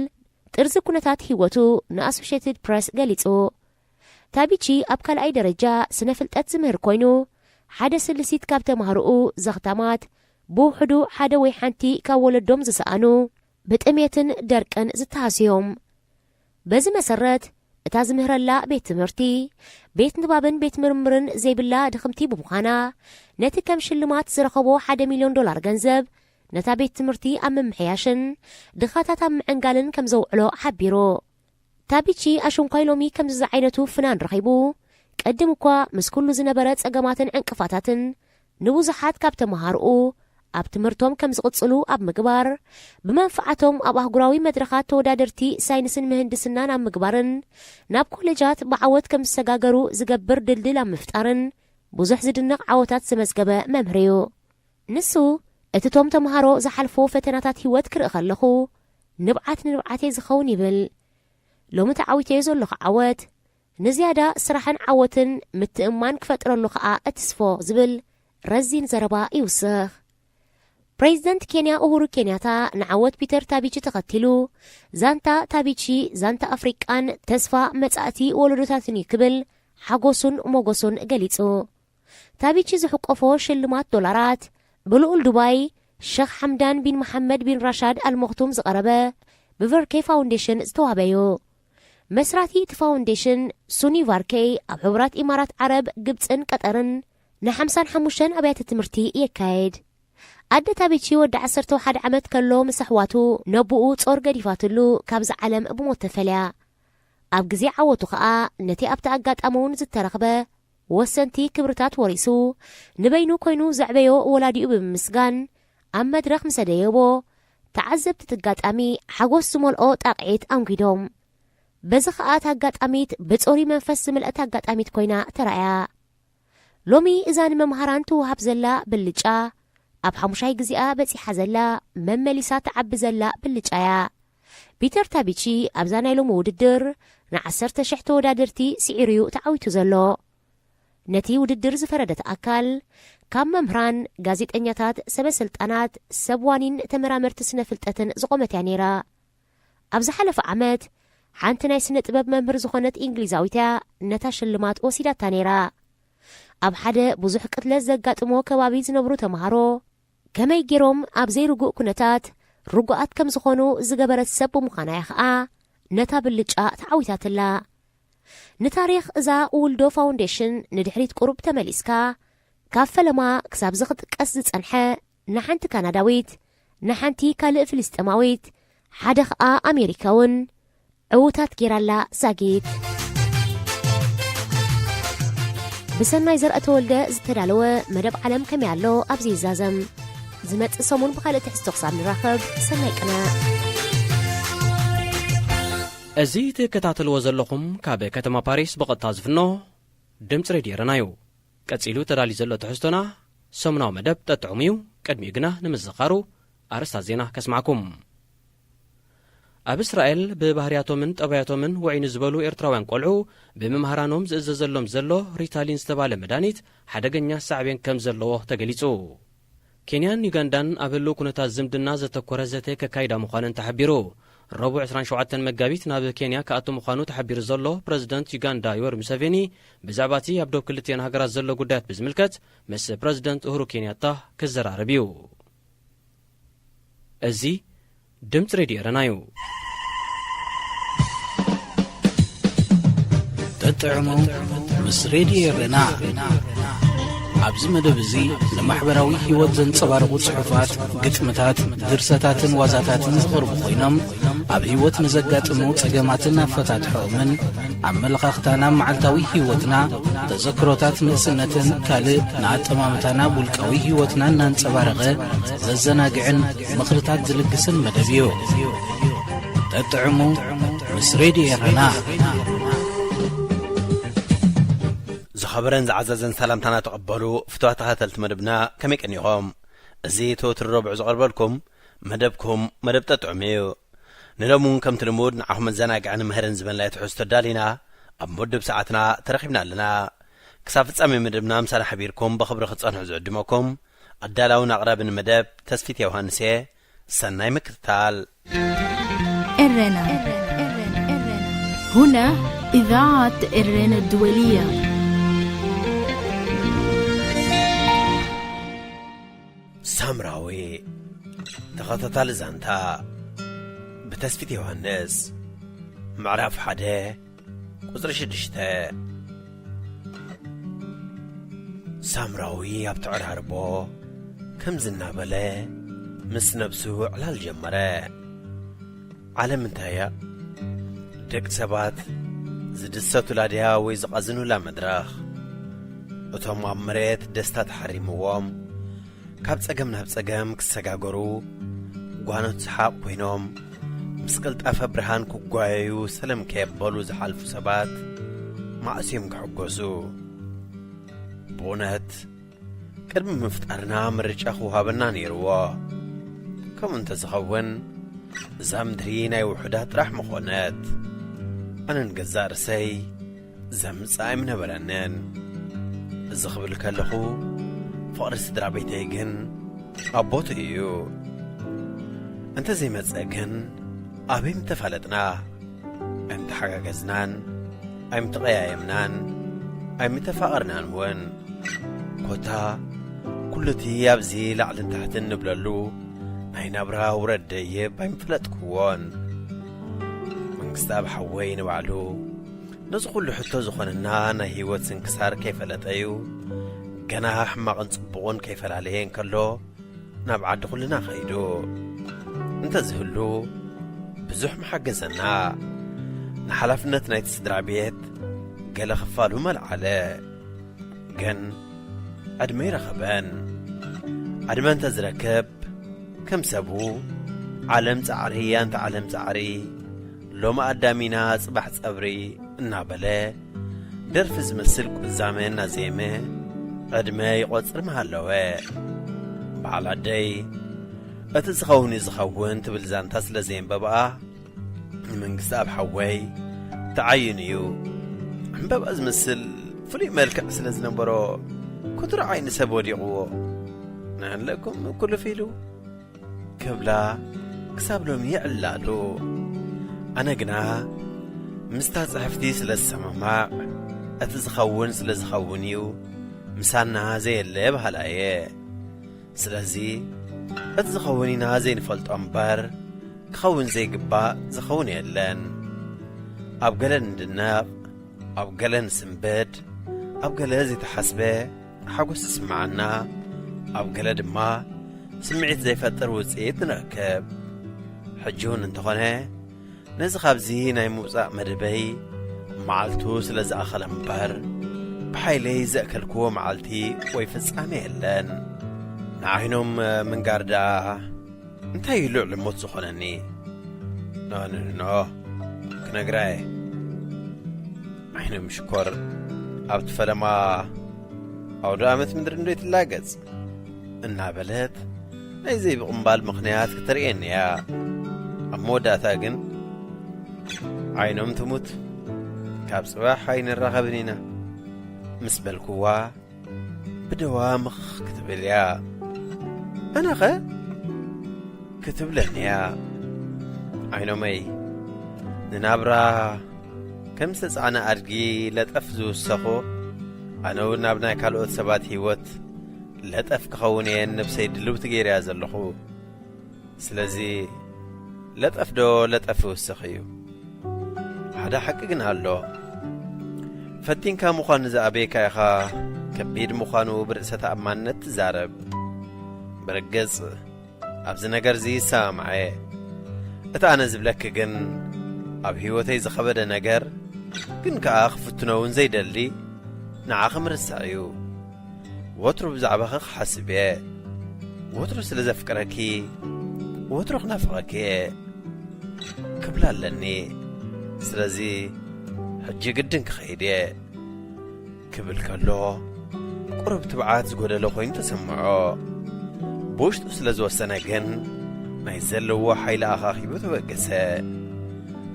ጥርዚ ኩነታት ህይወቱ ንኣሶሼትድ ፕረስ ገሊጹ። ታቢቺ ኣብ ካልኣይ ደረጃ ስነ ፍልጠት ዝምህር ኮይኑ ሓደ ስልሲት ካብ ተማሃሮኡ ዘኽታማት ብውሕዱ ሓደ ወይ ሓንቲ ካብ ወለዶም ዝሰኣኑ ብጥሜትን ደርቅን ዝተሃስዮም። በዚ መሰረት እታ ዝምህረላ ቤት ትምህርቲ ቤት ንባብን ቤት ምርምርን ዘይብላ ድኽምቲ ብምዃና ነቲ ከም ሽልማት ዝረኸቦ ሓደ ሚልዮን ዶላር ገንዘብ ነታ ቤት ትምህርቲ ኣብ ምምሕያሽን ድኻታት ኣብ ምዕንጋልን ከም ዘውዕሎ ሓቢሩ። ታቢቺ ኣሽንኳይ ሎሚ ከምዚ ዝዓይነቱ ፍናን ረኺቡ ቅድም እኳ ምስ ኩሉ ዝነበረ ጸገማትን ዕንቅፋታትን ንብዙሓት ካብ ተመሃርኡ ኣብ ትምህርቶም ከም ዝቕጽሉ ኣብ ምግባር ብመንፍዓቶም ኣብ ኣህጉራዊ መድረኻት ተወዳደርቲ ሳይንስን ምህንድስናን ኣብ ምግባርን ናብ ኮሌጃት ብዓወት ከም ዝሰጋገሩ ዝገብር ድልድል ኣብ ምፍጣርን ብዙሕ ዝድነቕ ዓወታት ዘመዝገበ መምህር እዩ። ንሱ እቲ ቶም ተምሃሮ ዝሓልፎ ፈተናታት ህይወት ክርኢ ከለኹ ንብዓት ንንብዓተይ ዝኸውን ይብል። ሎሚ ተዓዊተዮ ዘለኹ ዓወት ንዝያዳ ስራሕን ዓወትን ምትእምማን ክፈጥረሉ ከኣ እትስፎ ዝብል ረዚን ዘረባ ይውስኽ። ፕሬዚደንት ኬንያ ኡሁሩ ኬንያታ ንዓወት ፒተር ታቢቺ ተኸቲሉ ዛንታ ታቢቺ ዛንታ ኣፍሪቃን ተስፋ መጻእቲ ወለዶታትን እዩ ክብል ሓጎሱን ሞጎሱን ገሊጹ። ታቢቺ ዝሕቆፎ ሽልማት ዶላራት ብልኡል ዱባይ ሸኽ ሓምዳን ቢን መሓመድ ቢን ራሻድ ኣልመኽቱም ዝቐረበ ብቨርኬ ፋውንዴሽን ዝተዋህበ እዩ። መስራቲ እቲ ፋውንዴሽን ሱኒ ቫርኬይ ኣብ ሕቡራት ኢማራት ዓረብ፣ ግብጽን ቀጠርን ን ሓምሳን ሓሙሽተን ኣብያተ ትምህርቲ የካየድ። ኣደ ታቢቺ ወዲ ዓሰርተ ሓደ ዓመት ከሎ ምስ ኣሕዋቱ ነቡኡ ጾር ገዲፋትሉ ካብዚ ዓለም ብሞት ተፈልያ። ኣብ ግዜ ዓወቱ ኸኣ ነቲ ኣብቲ ኣጋጣሚ እውን ዝተረኽበ ወሰንቲ ክብርታት ወሪሱ ንበይኑ ኮይኑ ዘዕበዮ ወላዲኡ ብምምስጋን ኣብ መድረኽ ምስ ኣደየቦ ተዓዘብቲ እቲ ኣጋጣሚ ሓጎስ ዝመልኦ ጣቕዒት ኣንጒዶም። በዚ ኸኣ እታ ኣጋጣሚት ብጾሪ መንፈስ ዝመልአት ኣጋጣሚት ኮይና ተራእያ። ሎሚ እዛ ንመምሃራን ትወሃብ ዘላ ብልጫ ኣብ ሓሙሻይ ግዜኣ በጺሓ ዘላ፣ መመሊሳ ትዓቢ ዘላ ብልጫ እያ። ፒተር ታቢቺ ኣብዛ ናይ ሎሚ ውድድር ንዓሰርተ ሽሕ ተወዳደርቲ ስዒሩ እዩ ተዓዊቱ ዘሎ። ነቲ ውድድር ዝፈረደት ኣካል ካብ መምህራን፣ ጋዜጠኛታት፣ ሰበ ስልጣናት፣ ሰብ ዋኒን ተመራመርቲ ስነ ፍልጠትን ዝቖመት እያ ነይራ። ኣብ ዝሓለፈ ዓመት ሓንቲ ናይ ስነ ጥበብ መምህር ዝኾነት እንግሊዛዊት እያ ነታ ሽልማት ወሲዳታ ነይራ። ኣብ ሓደ ብዙሕ ቅትለት ዘጋጥሞ ከባቢ ዝነብሩ ተምሃሮ ከመይ ገይሮም ኣብ ዘይርጉእ ኩነታት ርጉኣት ከም ዝኾኑ ዝገበረት ሰብ ብምዃና እያ ኸኣ ነታ ብልጫ ተዓዊታትላ። ንታሪኽ እዛ ውልዶ ፋውንዴሽን ንድሕሪት ቁሩብ ተመሊስካ፣ ካብ ፈለማ ክሳብ እዚ ክጥቀስ ዝጸንሐ ንሓንቲ ካናዳዊት፣ ንሓንቲ ካልእ ፍልስጤማዊት፣ ሓደ ኸኣ ኣሜሪካውን ዕዉታት ጌራላ ዛጊት። ብሰናይ ዘርኣተወልደ ዝተዳለወ መደብ ዓለም ከመይ ኣሎ ኣብዚ ይዛዘም። ዝመጽእ ሰሙን ብኻልእ ትሕዝቶ ክሳብ ንራኸብ፣ ሰናይ ቅነ። እዚ ትከታተልዎ ዘለኹም ካብ ከተማ ፓሪስ ብቐጥታ ዝፍኖ ድምፂ ሬድዮ ኤረና እዩ። ቀጺሉ ተዳልዩ ዘሎ ትሕዝቶና ሰሙናዊ መደብ ጠጥዑም እዩ። ቅድሚኡ ግና ንምዝኻሩ ኣርእስታት ዜና ከስማዕኩም። ኣብ እስራኤል ብባህርያቶምን ጠባያቶምን ውዒ ንዝበሉ ኤርትራውያን ቆልዑ ብምምሃራኖም ዝእዘዘሎም ዘሎ ሪታሊን ዝተባለ መድሃኒት ሓደገኛ ሳዕቤን ከም ዘለዎ ተገሊጹ። ኬንያን ዩጋንዳን ኣብ ህልው ኩነታት ዝምድና ዘተኮረ ዘተ ከካይዳ ምዃነን ተሓቢሩ። ረቡዕ ዕስራን ሸውዓተን መጋቢት ናብ ኬንያ ክኣቱ ምዃኑ ተሓቢሩ ዘሎ ፕረዚደንት ዩጋንዳ ዮወሪ ሙሰቬኒ ብዛዕባ እቲ ኣብ ዶብ ክልቲአን ሃገራት ዘሎ ጉዳያት ብዝምልከት ምስ ፕረዚደንት ኡሁሩ ኬንያታ ክዘራረብ እዩ። እዚ ድምፂ ሬድዮ ኤረና እዩ። ጠጥዕሙ ምስ ሬድዮ ኤረና። ኣብዚ መደብ እዚ ንማሕበራዊ ህይወት ዘንጸባርቑ ጽሑፋት፣ ግጥምታት፣ ድርሰታትን ዋዛታትን ዝቐርቡ ኮይኖም፣ ኣብ ህይወት ንዘጋጥሙ ጸገማትን ኣፈታትሖኦምን፣ ኣመለኻኽታና፣ መዓልታዊ ህይወትና፣ ተዘክሮታት ንእስነትን ካልእ ንኣጠማምታና፣ ውልቃዊ ህይወትና እናንጸባረቐ ዘዘናግዕን ምኽርታት ዝልግስን መደብ እዩ። ጠጥዕሙ ምስ ሬድዮ ኤረና። ዝኸበረን ዝዓዘዘን ሰላምታና ተቐበሉ ፍቱዋት ተኸታተልቲ መደብና፣ ከመይ ቀኒኹም? እዚ ተወትሩ ረቡዕ ዝቐርበልኩም መደብኩም መደብ ጠጥዑም እዩ። ንሎሚ እውን ከምቲ ልሙድ ንዓኹም መዘናግዕን መህርን ዝበናይ ትሕዝቶ ኣዳሊና ኣብ መወድብ ሰዓትና ተረኺብና ኣለና። ክሳብ ፍጻሜ መደብና ምሳና ሓቢርኩም ብኽብሪ ክትጸንሑ ዝዕድመኩም ኣዳላውን ኣቕራብን መደብ ተስፊት ዮሃንስ እየ። ሰናይ ምክትታል። ኤረና። هنا إذاعة إرنا الدولية. ሳምራዊ ተኸታታሊ ዛንታ ብተስፊት ዮሃንስ። ምዕራፍ ሓደ ቁጽሪ ሽዱሽተ። ሳምራዊ ኣብ ተዕራርቦ ከምዚ እናበለ ምስ ነብሱ ዕላል ጀመረ። ዓለም እንታይ እያ? ደቂ ሰባት ዝድሰቱላ ድያ ወይ ዝቐዝኑላ መድረኽ? እቶም ኣብ መሬት ደስታ ተሓሪምዎም ካብ ጸገም ናብ ጸገም ክሰጋገሩ ጓኖት ሰሓቕ ኮይኖም፣ ምስ ቅልጣፈ ብርሃን ክጓየዩ ሰለም ከየበሉ ዝሓልፉ ሰባት መዓስ እዮም ክሕጎሱ? ብእውነት ቅድሚ ምፍጣርና ምርጫ ክወሃበና ነይርዎ። ከምኡ እንተዝኸውን እዛ ምድሪ ናይ ውሑዳት ጥራሕ ምኾነት። ኣነ ንገዛእ ርእሰይ ዘምጽእ ኣይምነበረንን። እዚ ክብል ከለኹ ፍቕሪ ስድራ ቤተይ ግን ኣብ ቦትኡ እዩ። እንተዘይመጸ ግን ኣበይ ምተፋለጥና? ኣይምተሓጋገዝናን ኣይምተቐያየምናን ኣይምተፋቐርናን እውን። ኮታ ኩሉ እቲ ኣብዚ ላዕልን ታሕትን ንብለሉ ናይ ናብራ ውረድ ደይብ ኣይምፈለጥክዎን። መንግስቲ ኣብ ሓወይ ንባዕሉ ነዚ ኩሉ ሕቶ ዝኾነና ናይ ህይወት ስንክሳር ከይፈለጠ እዩ፣ ገና ሕማቕን ጽቡቕን ከይፈላለየ እንከሎ ናብ ዓዲ ኩልና ኸይዱ። እንተዝህሉ ብዙሕ ምሓገዘና። ንሓላፍነት ናይቲ ስድራ ቤት ገለ ክፋሉ መልዓለ። ግን ዕድመ ይረኸበን። ዕድመ እንተዝረክብ ከም ሰቡ ዓለም ጻዕሪ ኣንታ ዓለም ጻዕሪ፣ ሎሚ ኣዳሚና ጽባሕ ጸብሪ እናበለ ደርፊ ዝመስል ቁዛመ እናዜመ ዕድመ ይቖጽር ምሃለወ። በዓል ኣደይ፣ እቲ ዝኸውን እዩ ዝኸውን ትብል ዛንታ ስለ ዘየንበብኣ፣ ንመንግስቲ ኣብ ሓወይ ተዓይኑ እዩ። ዕምበባ ዝመስል ፍሉይ መልክዕ ስለ ዝነበሮ፣ ክቱር ዓይኒ ሰብ ወዲቕዎ። "ንዕለኩም ኩልፍ ኢሉ" ክብላ ክሳብ ሎሚ ይዕላሉ። ኣነ ግና ምስታ ጽሕፍቲ ስለ ዝሰማማዕ፣ እቲ ዝኸውን ስለ ዝኸውን እዩ፣ ምሳና ዘየለ በሃላ እየ። ስለዚ እቲ ዝኸውን ኢና ዘይንፈልጦ እምበር፣ ክኸውን ዘይግባእ ዝኸውን የለን። ኣብ ገለ ንድነቕ፣ ኣብ ገለ ንስንብድ፣ ኣብ ገለ ዘይተሓስበ ሓጎስ ይስምዓና፣ ኣብ ገለ ድማ ስምዒት ዘይፈጥር ውጽኢት ንረክብ። ሕጂ እውን እንተኾነ፣ ነዚ ካብዚ ናይ ምውጻእ መደበይ መዓልቱ ስለ ዝኣኸለ እምበር፣ ብሓይለይ ዘእከልክዎ መዓልቲ ወይ ፍጻሜ የለን። ንዓይኖም ምንጋር ደኣ እንታይ እዩ ልዑል ሞት ዝኾነኒ? ኖ፣ ኖ፣ ኖ፣ ክነግራ እየ። ዓይኖም ሽኮር፣ ኣብቲ ፈለማ ኣውደ ኣመት ምድሪ እንዶ ይትላገጽ እናበለት ናይ ዘይብቕምባል ምኽንያት ክተርእየኒ እያ። ኣብ መወዳእታ ግን፣ "ዓይኖም ትሙት፣ ካብ ጽባሕ ኣይንራኸብን ኢና" ምስ በልኩዋ፣ ብደዋ ምኽ ክትብል እያ። "ኣነኸ?" ክትብለኒ እያ። ዓይኖመይ፣ ንናብራ ከም ዝተጻዕነ ኣድጊ ለጠፍ ዝውሰኹ፣ ኣነ እውን ናብ ናይ ካልኦት ሰባት ህይወት ለጠፍ ክኸውን እየ ነብሰይ ድልውቲ ገይረያ ዘለኹ። ስለዚ ለጠፍ ዶ ለጠፍ ይውስኽ እዩ። ሓደ ሓቂ ግን ኣሎ። ፈቲንካ ምዃን ንዝኣበየካ ኢኻ ከቢድ ምዃኑ ብርእሰ ተኣማንነት ትዛረብ። ብርግጽ ኣብዚ ነገርዚ ይሰማማዕ እየ። እቲ ኣነ ዝብለኪ ግን ኣብ ህይወተይ ዝኸበደ ነገር ግን ከኣ ክፍትኖ እውን ዘይደሊ ንዓኺ ምርሳዕ እዩ። ወትሩ ብዛዕባኺ ክሓስብ እየ። ወትሩ ስለ ዘፍቅረኪ፣ ወትሩ ክናፍቐኪ እየ ክብላ ኣለኒ። ስለዚ ሕጂ ግድን ክኸይድ እየ ክብል ከሎ፣ ቁሩብ ትብዓት ዝጎደሎ ኮይኑ ተሰምዖ። ብውሽጡ ስለ ዝወሰነ ግን፣ ናይ ዘለዎ ሓይሊ ኣኻኺቡ ተበገሰ።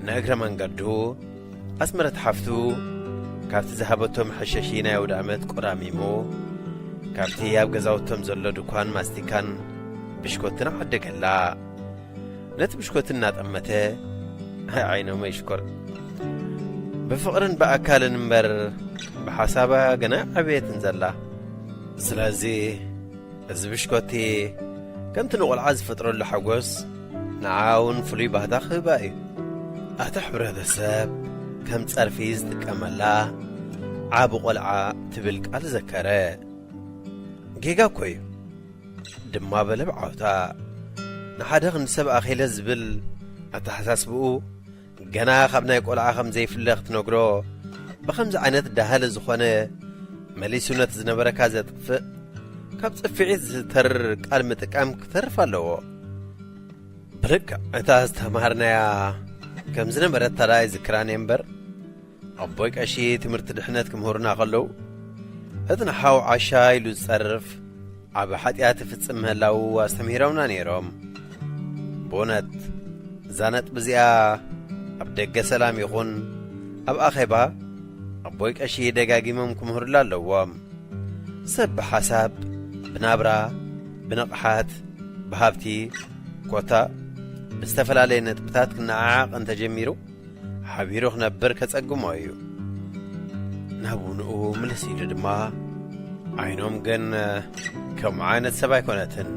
ንእግረ መንገዱ፣ ኣስመረት ሓፍቱ ካብቲ ዝሃበቶ መሐሸሺ ናይ ኣውደ ኣመት ቆራሚሙ፣ ካብቲ ኣብ ገዛውቶም ዘሎ ድኳን ማስቲካን ብሽኮትን ዓደገላ። ነቲ ብሽኮት እናጠመተ፣ "ኣይ ዓይኖም ኣይሽኮር፣ ብፍቕርን ብኣካልን እምበር ብሓሳባ ገና ዓበየትን ዘላ። ስለዚ እዚ ብሽኮቲ ከምቲ ንቖልዓ ዝፈጥረሉ ሓጎስ ንዓ እውን ፍሉይ ባህታ ክህባ እዩ። ኣቲ ሕብረተሰብ ከም ጸርፊ ዝጥቀመላ ዓቢ ቆልዓ" ትብል ቃል ዘከረ። "ጌጋ እኮ እዩ" ድማ በለ ብዓውታ። ንሓደ ክንዲ ሰብ ኣኺለ ዝብል ኣተሓሳስብኡ ገና ካብ ናይ ቆልዓ ከም ዘይፍለ ክትነግሮ፣ ብኸምዚ ዓይነት ዳህለ ዝኾነ መሊሱ ነቲ ዝነበረካ ዘጥፍእ፣ ካብ ጽፍዒት ዝተርር ቃል ምጥቃም ክተርፍ ኣለዎ። ብልክዕ እታ ዝተማሃርናያ ከም ዝነበረት ታዲያ ይዝክራን እየ እምበር፣ ኣቦይ ቀሺ ትምህርቲ ድሕነት ክምህሩና ከለዉ፣ እቲ ንሓው ዓሻ ኢሉ ዝጸርፍ ዓቢ ሓጢኣት ይፍጽም ምህላዉ ኣስተምሂሮምና ነይሮም። ብእውነት፣ እዛ ነጥቢ እዚኣ ኣብ ደገ ሰላም ይኹን ኣብ ኣኼባ ኣቦይ ቀሺ ደጋጊሞም ክምህሩላ ኣለዎም። ሰብ ብሓሳብ፣ ብናብራ፣ ብንቕሓት፣ ብሃብቲ፣ ኮታ ብዝተፈላለየ ነጥብታት ክነዓዓቕ እንተጀሚሩ፣ ሓቢሩ ክነብር ከጸግሞ እዩ። ናብ ውንኡ ምልስ ኢሉ ድማ፣ ዓይኖም ግን ከምኡ ዓይነት ሰብ ኣይኮነትን።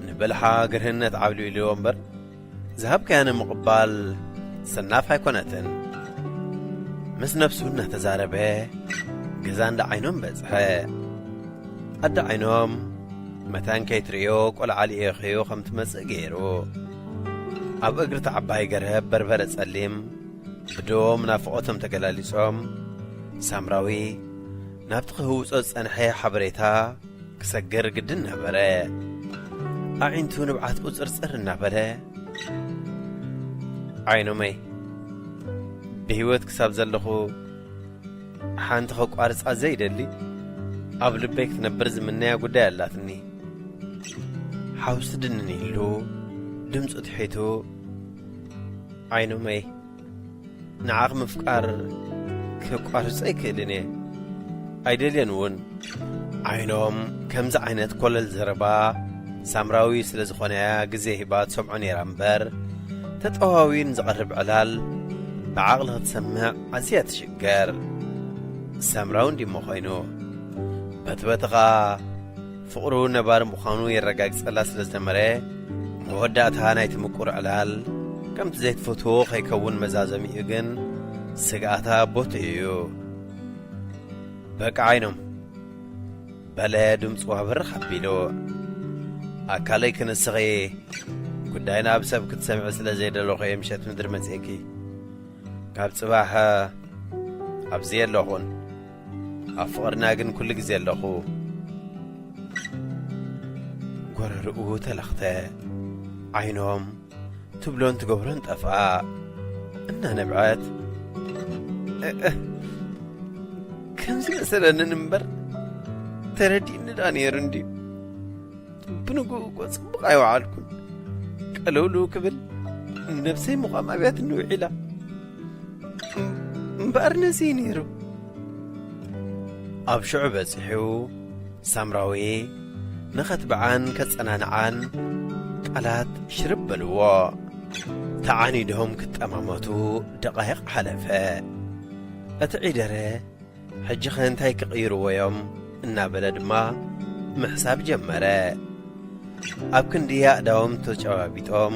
ንበልሓ ግርህነት ዓብሊልዎ እምበር፣ ዝሃብካያ ንምቕባል ሰናፍ ኣይኮነትን። ምስ ነብሱ እናተዛረበ፣ ገዛ እንዳ ዓይኖም በጽሐ። ኣደ ዓይኖም መታን ከይትርእዮ ቆልዓ ልኢኽዮ ከም ትመጽእ ገይሩ። ኣብ እግሪ እቲ ዓባይ ገረብ በርበረ ጸሊም ብዶም ናፍቖቶም ተገላሊጾም፣ ሳምራዊ ናብቲ ክህውጾ ዝጸንሐ ሓበሬታ ክሰግር ግድን ነበረ። ኣዒንቱ ንብዓት ቁጽርጽር እናበለ፣ "ዓይኖመይ፣ ብህይወት ክሳብ ዘለኹ ሓንቲ ከቋርጻ ዘይደሊ፣ ኣብ ልበይ ክትነብር ዝምነያ ጉዳይ ኣላትኒ። ሓውሲ ድንን ኢሉ ድምፁ ትሒቱ፣ ዓይኖመይ፣ ንዓኽ ምፍቃር ክቋርጾ ኣይክእልን እየ። ኣይደልዮን እውን። ዓይኖም ከምዚ ዓይነት ኮለል ዘረባ ሳምራዊ ስለ ዝኾነ ግዜ ሂባ ትሰምዖ ነይራ እምበር፣ ተጠዋዊን ዝቐርብ ዕላል ብዓቕሊ ክትሰምዕ ኣዝያ ትሽገር። ሳምራዊ እንዲሞ ኮይኑ፣ በቲ በቲ ኸኣ ፍቕሩ ነባሪ ምዃኑ የረጋግጸላ ስለ ዝነበረ፣ መወዳእታ ናይቲ ምቁር ዕላል ከምቲ ዘይትፈትዎ ከይከውን መዛዘሚኡ ግን ስግኣታ ቦትኡ እዩ። በቃ ዓይኖም፣ በለ ድምፁ በርኽ ኣቢሉ። ኣካለይ ክንስኺ፣ ጉዳይና ብሰብ ክትሰምዒ ስለ ዘይደለኹ እየ ምሸት ምድሪ መጺእኪ። ካብ ጽባሕ ኣብዚ የለኹን። ኣብ ፍቕርና ግን ኩሉ ግዜ ኣለኹ። ጎረርኡ ተለኽተ። ዓይኖም ትብሎን ትገብሮን ጠፍኣ። እናነብዐት፣ "እ-፣ እ-፣ ከምዚ መሰለንን እምበር ተረዲእኒ ዳ ነይሩ እንድዩ? ብንግኡ እኮ ጽቡቕ ኣይወዓልኩን። ቀለውልው ክብል ነብሰይ ምዃም ኣብያትኒ ውዒላ። እም-፣ እምበኣር ነዚ እዩ ነይሩ." ኣብ ሽዑ በጺሑ ሳምራዊ ንኸትብዓን ከጸናንዓን ቃላት ሽርብ በልዎ። ተዓኒዶም ክጠማመቱ ደቓይቕ ሓለፈ። እቲ ዒደረ ሕጂኸ እንታይ ክቕይርዎ እዮም እናበለ ድማ ምሕሳብ ጀመረ። ኣብ ክንዲ ኣእዳዎም ተጨባቢጦም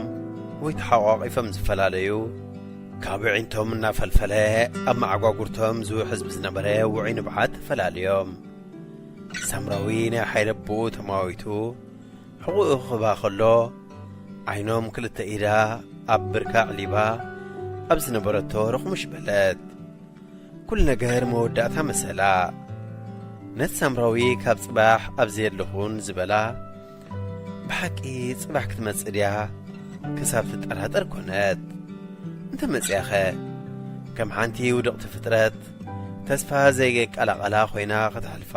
ወይ ተሓቋቒፎም ዝፈላለዩ፣ ካብ ኣዒንቶም እናፈልፈለ ኣብ መዓጓጉርቶም ዝውሕዝ ብዝነበረ ውዑይ ንብዓት ተፈላለዮም። ሳምራዊ ናይ ሓይለ ኣቦኡ ተማዊቱ ሕቑኡ ክህባ ከሎ፣ ዓይኖም ክልተ ኢዳ ኣብ ብርካ ኣዕሊባ ኣብ ዝነበረቶ ርኽሙሽ በለት። ኩሉ ነገር መወዳእታ መሰላ። ነቲ ሳምራዊ ካብ ጽባሕ ኣብዚ የለኹን ዝበላ፣ ብሓቂ ጽባሕ ክትመጽእ ድያ ክሳብ ትጠራጠር ኮነት። እንተ መጽያኸ፣ ከም ሓንቲ ውድቕቲ ፍጥረት፣ ተስፋ ዘይቀላቐላ ኮይና ከተሕልፋ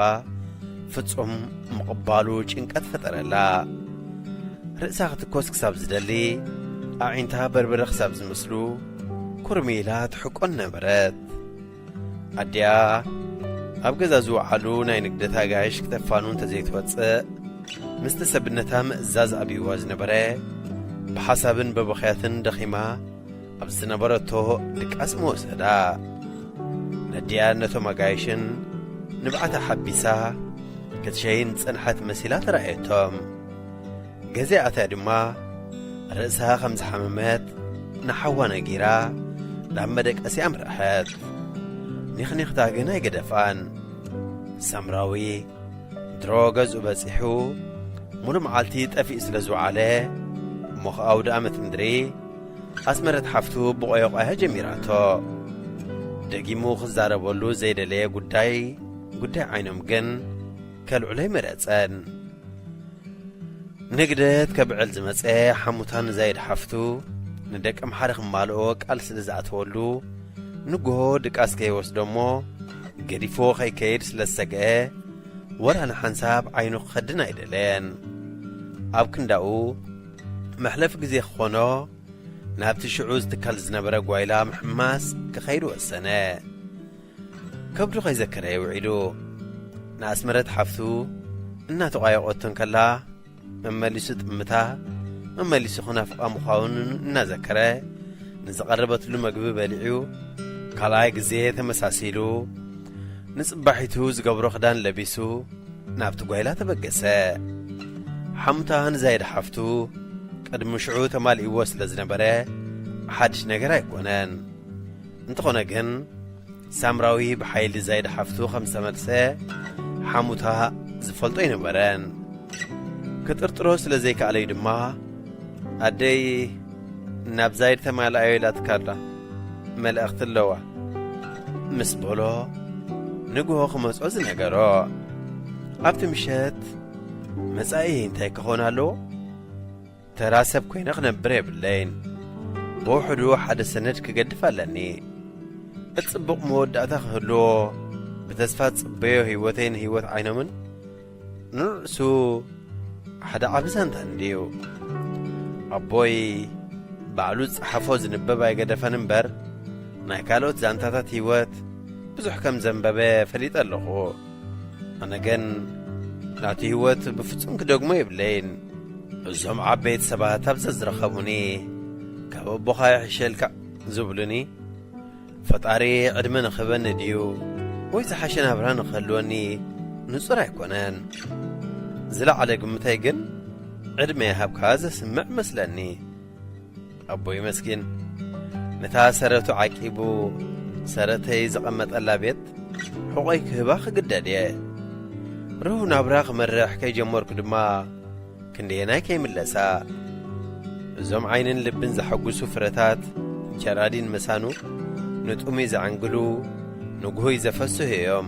ፍጹም ምቕባሉ ጭንቀት ፈጠረላ። ርእሳ ክትኮስ ክሳብ ዝደሊ፣ ኣዒንታ በርበረ ክሳብ ዝመስሉ፣ ኩርሚ ኢላ ትሕቆን ነበረት። ኣዲኣ ኣብ ገዛ ዝወዓሉ ናይ ንግደት ኣጋይሽ ክተፋኑ እንተዘይትወጽእ፣ ምስቲ ሰብነታ ምእዛዝ ኣብይዋ ዝነበረ፣ ብሓሳብን በበኽያትን ደኺማ ኣብ ዝነበረቶ ድቃስ ምወሰዳ። ነዲኣ ነቶም ኣጋይሽን ንብዓታ ሓቢሳ ክትሸይን ዝጸንሐት መሲላ ተራእየቶም። ገዜ ኣትያ ድማ ርእሳ ከም ዝሓመመት ንሓዋ ነጊራ ናብ መደቀሲ ኣምርሐት። ኒኽኒኽታ ግን ኣይገደፋን። ሳምራዊ ድሮ ገዝኡ በጺሑ ሙሉ መዓልቲ ጠፊኡ ስለ ዝወዓለ፣ እሞ ኸኣ ኣውደ ኣመት ምድሪ ኣስመረት ሓፍቱ ብቆየቆያ ጀሚራቶ። ደጊሙ ክዛረበሉ ዘይደለየ ጉዳይ፣ ጉዳይ ዓይኖም ግን ከልዕሎ ኣይመረጸን። ንግደት ከብዕል ዝመጸ ሓሙታ ንዛይድ ሓፍቱ ንደቂ ኣምሓረ ክማልኦ ቃል ስለ ዝኣተወሉ፣ ንግሆ ድቃስ ከይወስዶ እሞ ገዲፍዎ ከይከይድ ስለ ዝሰግአ፣ ወላ ንሓንሳብ ዓይኑ ክኸድን ኣይደለየን። ኣብ ክንዳኡ መሕለፊ ግዜ ክኾኖ፣ ናብቲ ሽዑ ዝትከል ዝነበረ ጓይላ ምሕማስ ክኸይድ ወሰነ። ከብዱ ከይዘከረ ውዒሉ፣ ንኣስመረት ሓፍቱ እናተቋየቖቶ እንከላ፣ መመሊሱ ጥምታ፣ መመሊሱ ክናፍቓ ምዃኑን እናዘከረ፣ ንዝቐረበትሉ መግቢ በሊዑ፣ ካልኣይ ግዜ ተመሳሲሉ፣ ንጽባሒቱ ዝገብሮ ክዳን ለቢሱ፣ ናብቲ ጓይላ ተበገሰ። ሓሙታ ንዛይድ ሓፍቱ ቅድሚ ሽዑ ተማሊእዎ ስለ ዝነበረ፣ ሓድሽ ነገር ኣይኮነን። እንተኾነ ግን፣ ሳምራዊ ብሓይሊ ዛይድ ሓፍቱ ከም ዝተመልሰ ሓሙታ ዝፈልጦ ኣይነበረን። ክጥርጥሮ ስለ ዘይከኣለዩ ድማ፣ "ኣደይ ናብ ዛይድ ተማልኣዮ ኢላትካ ኣላ፣ መልእኽቲ ኣለዋ" ምስ በሎ፣ ንግሆ ክመጽኦ ዝነገሮ። ኣብቲ ምሸት፣ "መጻኢ እንታይ ክኸውን ኣለዎ? ተራ ሰብ ኮይነ ክነብር የብለይን። ብውሕዱ ሓደ ሰነድ ክገድፍ ኣለኒ። እቲ ጽቡቕ መወዳእታ ክህልዎ ብተስፋ ዝጽበዮ ህይወተይን ህይወት ዓይኖምን ንርእሱ ሓደ ዓቢ ዛንታ እንድዩ። ኣቦይ ባዕሉ ዝጸሓፎ ዝንበብ ኣይገደፈን እምበር፣ ናይ ካልኦት ዛንታታት ህይወት ብዙሕ ከም ዘንበበ ፈሊጠ ኣለኹ። ኣነ ግን ናቱ ህይወት ብፍጹም ክደግሞ የብለይን። እዞም ዓበይቲ ሰባት ኣብ ዘዝረኸቡኒ፣ "ካብ ኣቦኻ ይሕሸልካ" ዝብሉኒ፣ ፈጣሪ ዕድመ ንኽህበኒ ድዩ ወይ ዝሓሸ ናብራ ንኽህልወኒ ንጹር ኣይኮነን። ዝለዓለ ግምተይ ግን ዕድመ ይሃብካ ዘስምዕ መስለኒ። ኣቦይ መስኪን ነታ ሰረቱ ዓቂቡ ሰረተይ ዘቐመጠላ ቤት ሕቖይ ክህባ ክግደድ እየ። ርሁው ናብራ ክመርሕ ከይጀመርኩ ድማ ክንደየናይ ከይምለሳ። እዞም ዓይንን ልብን ዘሐጉሱ ፍረታት ጀራዲን ምሳኑ ንጡሙይ ዘዐንግሉ ንጉሁይ ዘፈስሑ እዮም።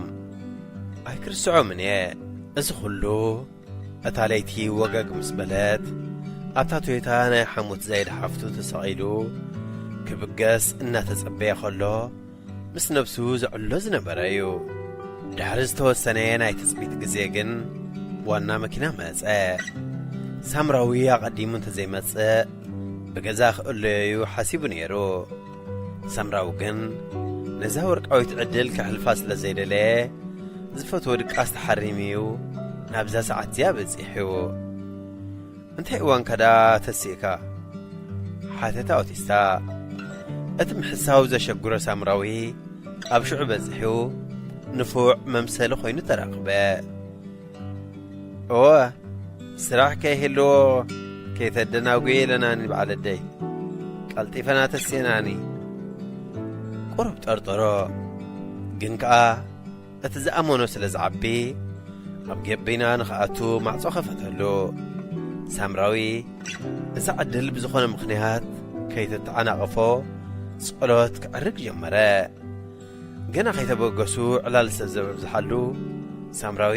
ኣይክርስዖምን እየ። እዚ ኹሉ እታ ለይቲ ወገግ ምስ በለት፣ ኣብታ ቶዮታ ናይ ሓሙት ዛይድ ሓፍቱ ተሰቒሉ ክብገስ እናተጸበየ ኸሎ፣ ምስ ነብሱ ዘዕሎ ዝነበረ እዩ። ድሕሪ ዝተወሰነ ናይ ትጽቢት ግዜ ግን ዋና መኪና መጸ። ሳምራዊ ኣቐዲሙ እንተዘይመጽእ ብገዛ ክእለዮ እዩ ሓሲቡ ነይሩ። ሳምራዊ ግን ነዛ ወርቃዊት ዕድል ከሕልፋ ስለ ዘይደለየ ዝፈትዎ ድቃስ ተሓሪሙ እዩ ናብዛ ሰዓት እዚኣ በጺሑ። "እንታይ እዋንካ ደኣ ተሲእካ?" ሓተታ ኦቲስታ። እቲ ምሕሳው ዘሸግሮ ሳምራዊ ኣብ ሽዑ በጺሑ ንፉዕ መምሰሊ ኮይኑ ተራኽበ። "እወ፣ ስራሕ ከይህልዎ ከይተደናጉየ ኢለናኒ በዓል ኣደይ። ቀልጢፈና ተሲእናኒ።" ቁሩብ ጠርጠሮ፣ ግን ከኣ እቲ ዝኣመኖ ስለ ዝዓቢ፣ ኣብ ገቢና ንኽኣቱ ማዕጾ ከፈተሉ። ሳምራዊ እዛ ዕድል ብዝኾነ ምኽንያት ከይተተዓናቐፎ ጸሎት ክዕርግ ጀመረ። ገና ከይተበገሱ ዕላል ሰብ ዘብዝሓሉ ሳምራዊ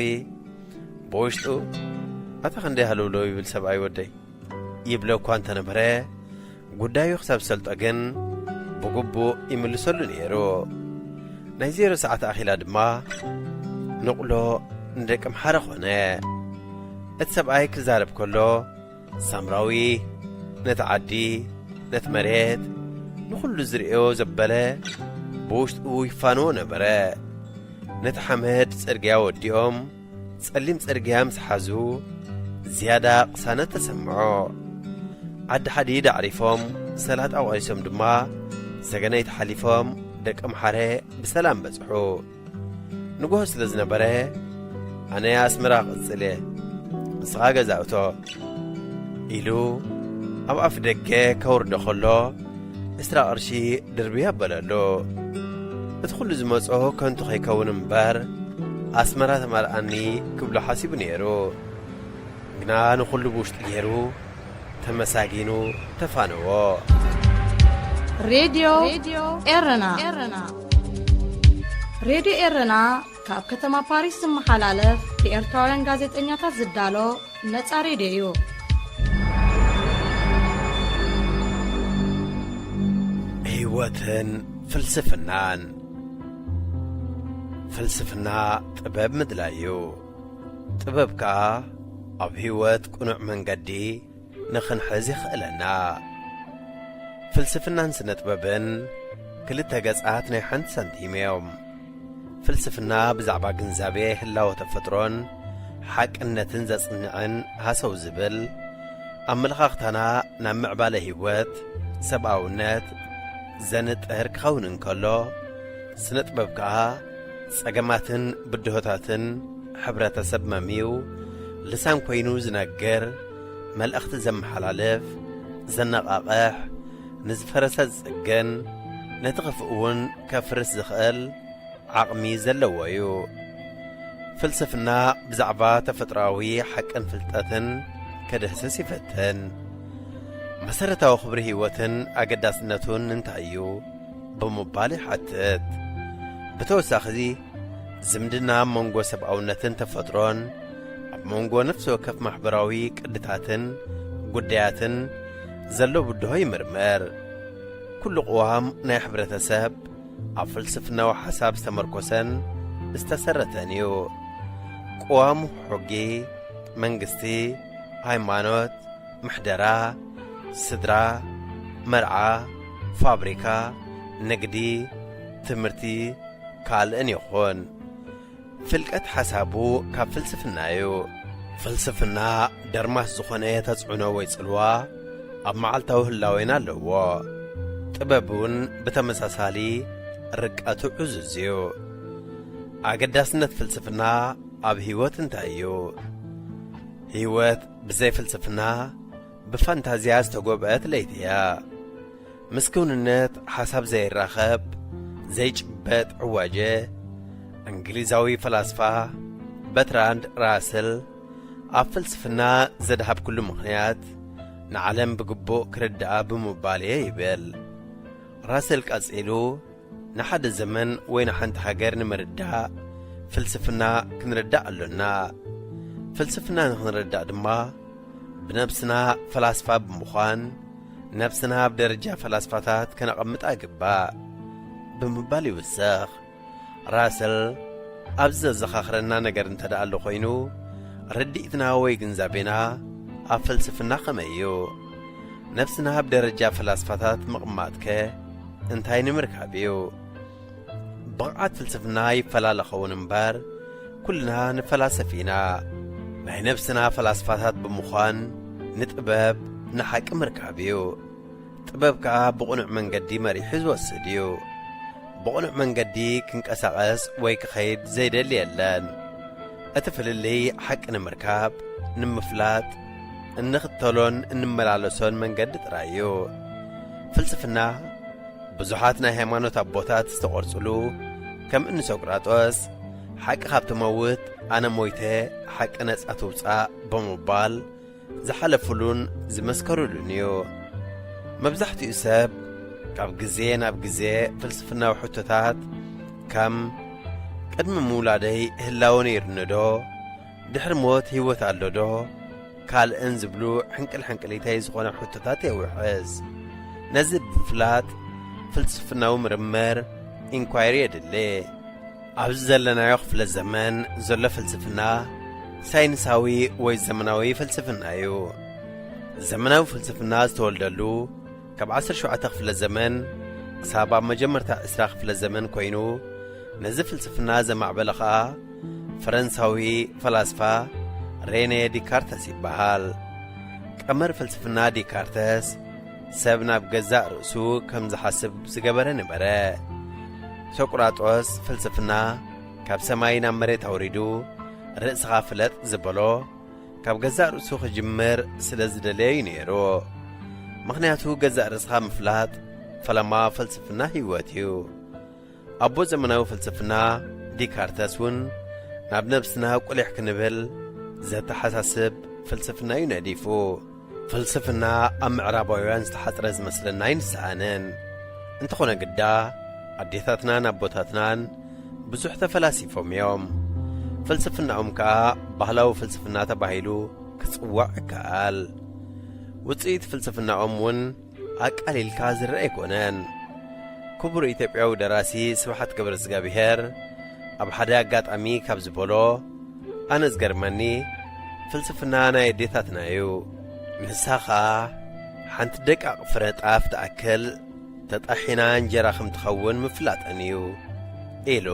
ብውሽጡ፣ "ኣታ ክንደይ ሃለውለው ይብል ሰብኣይ ወደይ" ይብሎ እኳ እንተነበረ፣ ጉዳዩ ክሳብ ዝሰልጦ ግን ብግቡእ ይምልሰሉ ነይሩ። ናይ ዜሮ ሰዓት ኣኺላ ድማ ንቑሎ ንደቂ ኣምሓረ ኾነ። እቲ ሰብኣይ ክዛረብ ከሎ፣ ሳምራዊ ነቲ ዓዲ፣ ነቲ መሬት፣ ንኹሉ ዝርእዮ ዘበለ ብውሽጡ ይፋንዎ ነበረ። ነቲ ሓመድ ጽርግያ ወዲኦም ጸሊም ጽርግያ ምስ ሓዙ፣ ዝያዳ ቅሳነት ተሰምዖ። ዓዲ ሓዲድ ኣዕሪፎም፣ ሰላጣ ቆሪሶም ድማ፣ ሰገነይቲ ሓሊፎም፣ ደቂ ኣምሓረ ብሰላም በጽሑ። ንግሆ ስለ ዝነበረ፣ "ኣነ ኣስመራ ክቕጽል እየ፣ ንስኻ ገዛ እቶ" ኢሉ ኣብ ኣፍ ደገ ከውርዶ ከሎ፣ ዕስራ ቅርሺ ድርብይ ኣበለሉ። እቲ ኩሉ ዝመጾ ከንቱ ከይከውን እምበር፣ ኣስመራ ተማልኣኒ ክብሎ ሓሲቡ ነይሩ። ግና ንኹሉ ብውሽጡ ገይሩ ተመሳጊኑ ተፋነዎ። ሬድዮ ኤረና። ሬድዮ ኤረና ካብ ከተማ ፓሪስ ዝመሓላለፍ ብኤርትራውያን ጋዜጠኛታት ዝዳሎ ነጻ ሬድዮ እዩ። ህይወትን ፍልስፍናን። ፍልስፍና ጥበብ ምድላይ እዩ። ጥበብ ከኣ ኣብ ህይወት ቅኑዕ መንገዲ ንኽንሕዝ የኽእለና። ፍልስፍናን ስነ ጥበብን ክልተ ገጻት ናይ ሓንቲ ሳንቲም እዮም። ፍልስፍና ብዛዕባ ግንዛቤ ህላወ ተፈጥሮን ሓቅነትን ዘጽንዕን ሃሰው ዝብል፣ ኣመለኻኽታና ናብ ምዕባለ ህይወት፣ ሰብኣውነት ዘንጥር ክኸውን እንከሎ፣ ስነ ጥበብ ከኣ ጸገማትን ብድሆታትን ሕብረተሰብ መምዩ ልሳን ኮይኑ ዝነግር፣ መልእኽቲ ዘመሓላልፍ፣ ዘነቓቕሕ፣ ንዝፈረሰ ዝጽግን፣ ነቲ ክፉእ እውን ከፍርስ ዝኽእል ዓቕሚ ዘለዎ እዩ። ፍልስፍና ብዛዕባ ተፈጥሮኣዊ ሓቅን ፍልጠትን ክድህስስ ይፈትን። መሰረታዊ ክብሪ ህይወትን ኣገዳስነቱን እንታይ እዩ? ብምባል ይሓትት። ብተወሳኺ፣ ዝምድና ኣብ መንጎ ሰብኣውነትን ተፈጥሮን፣ ኣብ መንጎ ነፍሲ ወከፍ ማሕበራዊ ቅድታትን ጉዳያትን ዘሎ ብድሆ ይምርምር። ኩሉ ቅዋም ናይ ሕብረተሰብ ኣብ ፍልስፍናዊ ሓሳብ ዝተመርኮሰን ዝተሰረተን እዩ። ቅዋም፣ ሕጊ፣ መንግስቲ፣ ሃይማኖት፣ ምሕደራ፣ ስድራ፣ መርዓ፣ ፋብሪካ፣ ንግዲ፣ ትምህርቲ፣ ካልእን ይኹን። ፍልቀት ሓሳቡ ካብ ፍልስፍና እዩ። ፍልስፍና ደርማስ ዝኾነ ተጽዕኖ ወይ ጽልዋ ኣብ መዓልታዊ ህላዌና ኣለዎ። ጥበብ እውን ብተመሳሳሊ ርቀቱ ዕዙዝ እዩ። ኣገዳስነት ፍልስፍና ኣብ ህይወት እንታይ እዩ? ህይወት ብዘይ ፍልስፍና ብፋንታዝያ ዝተጎብአት ለይቲ እያ። ምስ ክውንነት ሓሳብ ዘይራኸብ፣ ዘይጭበጥ ዕዋጀ። እንግሊዛዊ ፈላስፋ በትራንድ ራስል ኣብ ፍልስፍና ዘድሃብኩሉ ምኽንያት ንዓለም ብግቡእ ክርድኣ ብምባል እየ ይብል። ራስል ቀጺሉ፣ ንሓደ ዘመን ወይ ንሓንቲ ሃገር ንምርዳእ ፍልስፍና ክንርዳእ ኣሎና። ፍልስፍና ንኽንርዳእ ድማ ብነብስና ፈላስፋ ብምዃን ነብስና ኣብ ደረጃ ፈላስፋታት ከነቐምጣ ይግባእ ብምባል ይውስኽ። ራስል ኣብዚ ዘዘኻኽረና ነገር እንተ ደኣ ኣሎ ኮይኑ፣ ርድኢትና ወይ ግንዛቤና ኣብ ፍልስፍና ከመይ እዩ? ነብስና ኣብ ደረጃ ፈላስፋታት ምቕማጥከ እንታይ ንምርካብ እዩ? ብቕዓት ፍልስፍና ይፈላለ ኸውን እምበር፣ ኩልና ንፈላሰፍ ኢና። ናይ ነብስና ፈላስፋታት ብምዃን ንጥበብ፣ ንሓቂ ምርካብ እዩ። ጥበብ ከኣ ብቕኑዕ መንገዲ መሪሑ ዝወስድ እዩ። ብቕኑዕ መንገዲ ክንቀሳቐስ ወይ ክኸይድ ዘይደሊ የለን። እቲ ፍልልይ ሓቂ ንምርካብ፣ ንምፍላጥ፣ እንኽተሎን እንመላለሶን መንገዲ ጥራይ እዩ። ፍልስፍና ብዙሓት ናይ ሃይማኖት ኣቦታት ዝተቖርጽሉ፣ ከም እኒ ሶቅራጦስ፣ ሓቂ ካብ ትመውት ኣነ ሞይተ፣ ሓቂ ነጻ ትውጻእ ብምባል ዝሓለፉሉን ዝመስከሩሉን እዩ። መብዛሕትኡ ሰብ ካብ ግዜ ናብ ግዜ ፍልስፍናዊ ሕቶታት ከም ቅድሚ ምውላደይ ህላወ ነይሩኒ ዶ? ድሕሪ ሞት ህይወት ኣሎ ዶ? ካልእን ዝብሉ ሕንቅል ሕንቅሊተይ ዝኾነ ሕቶታት የውሕዝ። ነዚ ብምፍላጥ ፍልስፍናዊ ምርምር፣ ኢንኳይሪ፣ የድሊ። ኣብዚ ዘለናዮ ክፍለ ዘመን ዘሎ ፍልስፍና ሳይንሳዊ ወይ ዘመናዊ ፍልስፍና እዩ። ዘመናዊ ፍልስፍና ዝተወልደሉ ካብ ዓሰርተ ሸውዓተ ክፍለ ዘመን ክሳብ ኣብ መጀመርታ ዕስራ ክፍለ ዘመን ኮይኑ፣ ነዚ ፍልስፍና ዘማዕበለ ኸኣ ፈረንሳዊ ፈላስፋ ሬኔ ዲካርተስ ይበሃል። ቀመር ፍልስፍና ዲካርተስ ሰብ ናብ ገዛእ ርእሱ ከም ዝሓስብ ዝገበረ ነበረ። ሶቅራጦስ ፍልስፍና ካብ ሰማይ ናብ መሬት ኣውሪዱ ርእስኻ ፍለጥ ዝበሎ ካብ ገዛእ ርእሱ ክጅምር ስለ ዝደለየ እዩ ነይሩ። ምኽንያቱ ገዛእ ርእስኻ ምፍላጥ ፈለማ ፍልስፍና ህይወት እዩ። ኣቦ ዘመናዊ ፍልስፍና ዲካርተስ እውን ናብ ነብስና ቁሊሕ ክንብል ዘተሓሳስብ ፍልስፍና እዩ ነዲፉ። ፍልስፍና ኣብ ምዕራባውያን ዝተሓጽረ ዝመስለና ኣይንሰኣንን። እንተኾነ ግዳ ኣዴታትናን ኣቦታትናን ብዙሕ ተፈላሲፎም እዮም። ፍልስፍናኦም ከኣ ባህላዊ ፍልስፍና ተባሂሉ ክጽዋዕ ይከኣል። ውጽኢት ፍልስፍናኦም እውን ኣቃሊልካ ዝረአ ኣይኮነን። ክቡር ኢትዮጵያዊ ደራሲ ስብሓት ገብረዝጋብሄር ኣብ ሓደ ኣጋጣሚ ካብ ዝበሎ፣ ኣነ ዝገርመኒ ፍልስፍና ናይ ኣዴታትና እዩ። ንሳ ኸኣ ሓንቲ ደቃቕ ፍረ ጣፍ ትኣክል ተጣሒና እንጀራ ከም ትኸውን ምፍላጠን እዩ ኢሉ።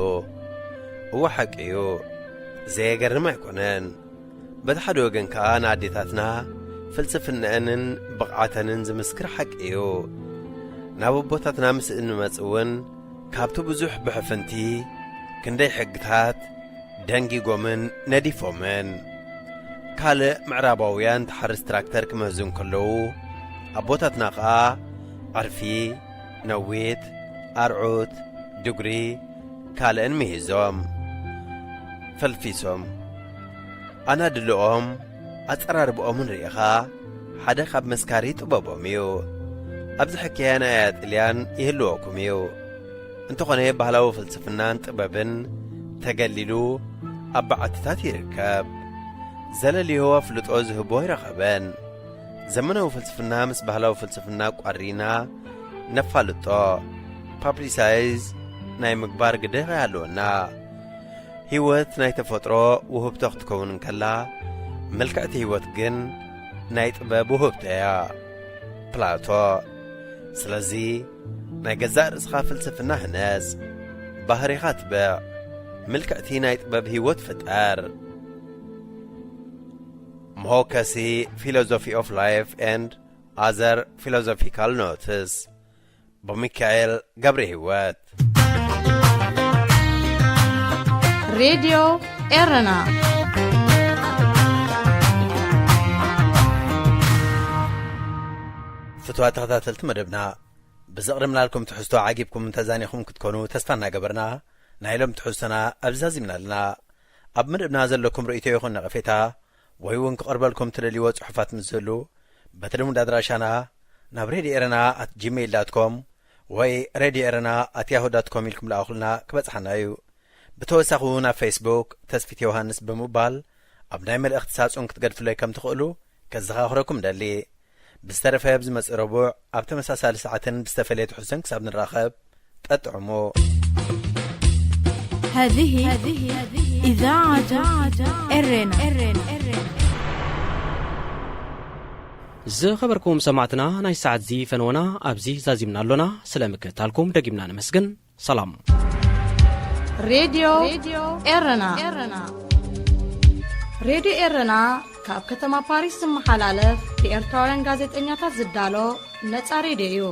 እወ ሓቂ እዩ። ዘየገርም ኣይኮነን። በቲ ሓደ ወገን ከኣ ንኣዴታትና ፍልስፍነአንን ብቕዓተንን ዝምስክር ሓቂ እዩ። ናብ ኣቦታትና ምስ እንመጽእ እውን ካብቲ ብዙሕ ብሕፍንቲ ክንደይ ሕግታት ደንጊጎምን ነዲፎምን። ካልእ ምዕራባውያን ተሓርስ ትራክተር ክምህዙ እንከለዉ ኣቦታትና ኸኣ ዕርፊ፣ ነዊት፣ ኣርዑት፣ ድጉሪ ካልእን ምሂዞም ፈልፊሶም። ኣናድልኦም ኣጸራርብኦምን ርኢኻ ሓደ ካብ መስካሪ ጥበቦም እዩ። ኣብዚ ሕክያ ናይ ኣያ ጥልያን ይህልወኩም እዩ። እንተኾነ ባህላዊ ፍልስፍናን ጥበብን ተገሊሉ ኣብ በዓትታት ይርከብ። ዘለልዮ ኣፍልጦ ዝህቦ ኣይረኸበን። ዘመናዊ ፍልስፍና ምስ ባህላዊ ፍልስፍና ቋሪና ነፋልጦ፣ ፓብሊሳይዝ ናይ ምግባር ግዴታ ይሃለወና። ህይወት ናይ ተፈጥሮ ውህብቶ ክትከውን እንከላ፣ ምልክዕቲ ህይወት ግን ናይ ጥበብ ውህብቶ እያ ፕላቶ። ስለዚ ናይ ገዛእ ርእስኻ ፍልስፍና ህነጽ፣ ባህሪኻ ትብዕ፣ ምልክዕቲ ናይ ጥበብ ህይወት ፍጠር። መወከሲ Philosophy of Life and Other Philosophical Notes ብሚካኤል ገብረ ህይወት። ሬድዮ ኤረና። ፍትዋ ተኸታተልቲ መደብና፣ ብዘቕርብናልኩም ትሕዝቶ ዓጊብኩም ተዛኒኹም ክትኮኑ ተስፋ እናገበርና፣ ናይ ሎም ትሕዝቶና ኣብዚ ዛዚምና ኣለና። ኣብ መደብና ዘለኩም ርእይቶ ይኹን ነቐፌታ ወይ እውን ክቐርበልኩም ትደልይዎ ጽሑፋት ምስ ዝህሉ፣ በቲ ልሙድ ኣድራሻና ናብ ሬድዮ ኤረና ኣት ጂሜይል ዳት ኮም ወይ ሬድዮ ኤረና ኣት ያሁ ዳት ኮም ኢልኩም ለኣኹልና ክበጽሓና እዩ። ብተወሳኺ እውን ኣብ ፌስቡክ ተስፊት ዮሃንስ ብምባል ኣብ ናይ መልእኽቲ ሳጹን ክትገድፍለይ ከም ትኽእሉ ከዘኻኽረኩም ደሊ። ብዝተረፈ ኣብ ዝመጽእ ረቡዕ ኣብ ተመሳሳሊ ሰዓትን ብዝተፈለየ ትሕዝቶን ክሳብ ንራኸብ ጠጥዕሙ። هذه إذاعة إرنا. ዝኸበርኩም ሰማዕትና፣ ናይ ሰዓት እዚ ፈነወና ኣብዚ ዛዚምና ኣሎና። ስለ ምክትታልኩም ደጊምና ነመስግን። ሰላም። ሬድዮ ኤረና። ሬድዮ ኤረና ካብ ከተማ ፓሪስ ዝመሓላለፍ ብኤርትራውያን ጋዜጠኛታት ዝዳሎ ነጻ ሬድዮ እዩ።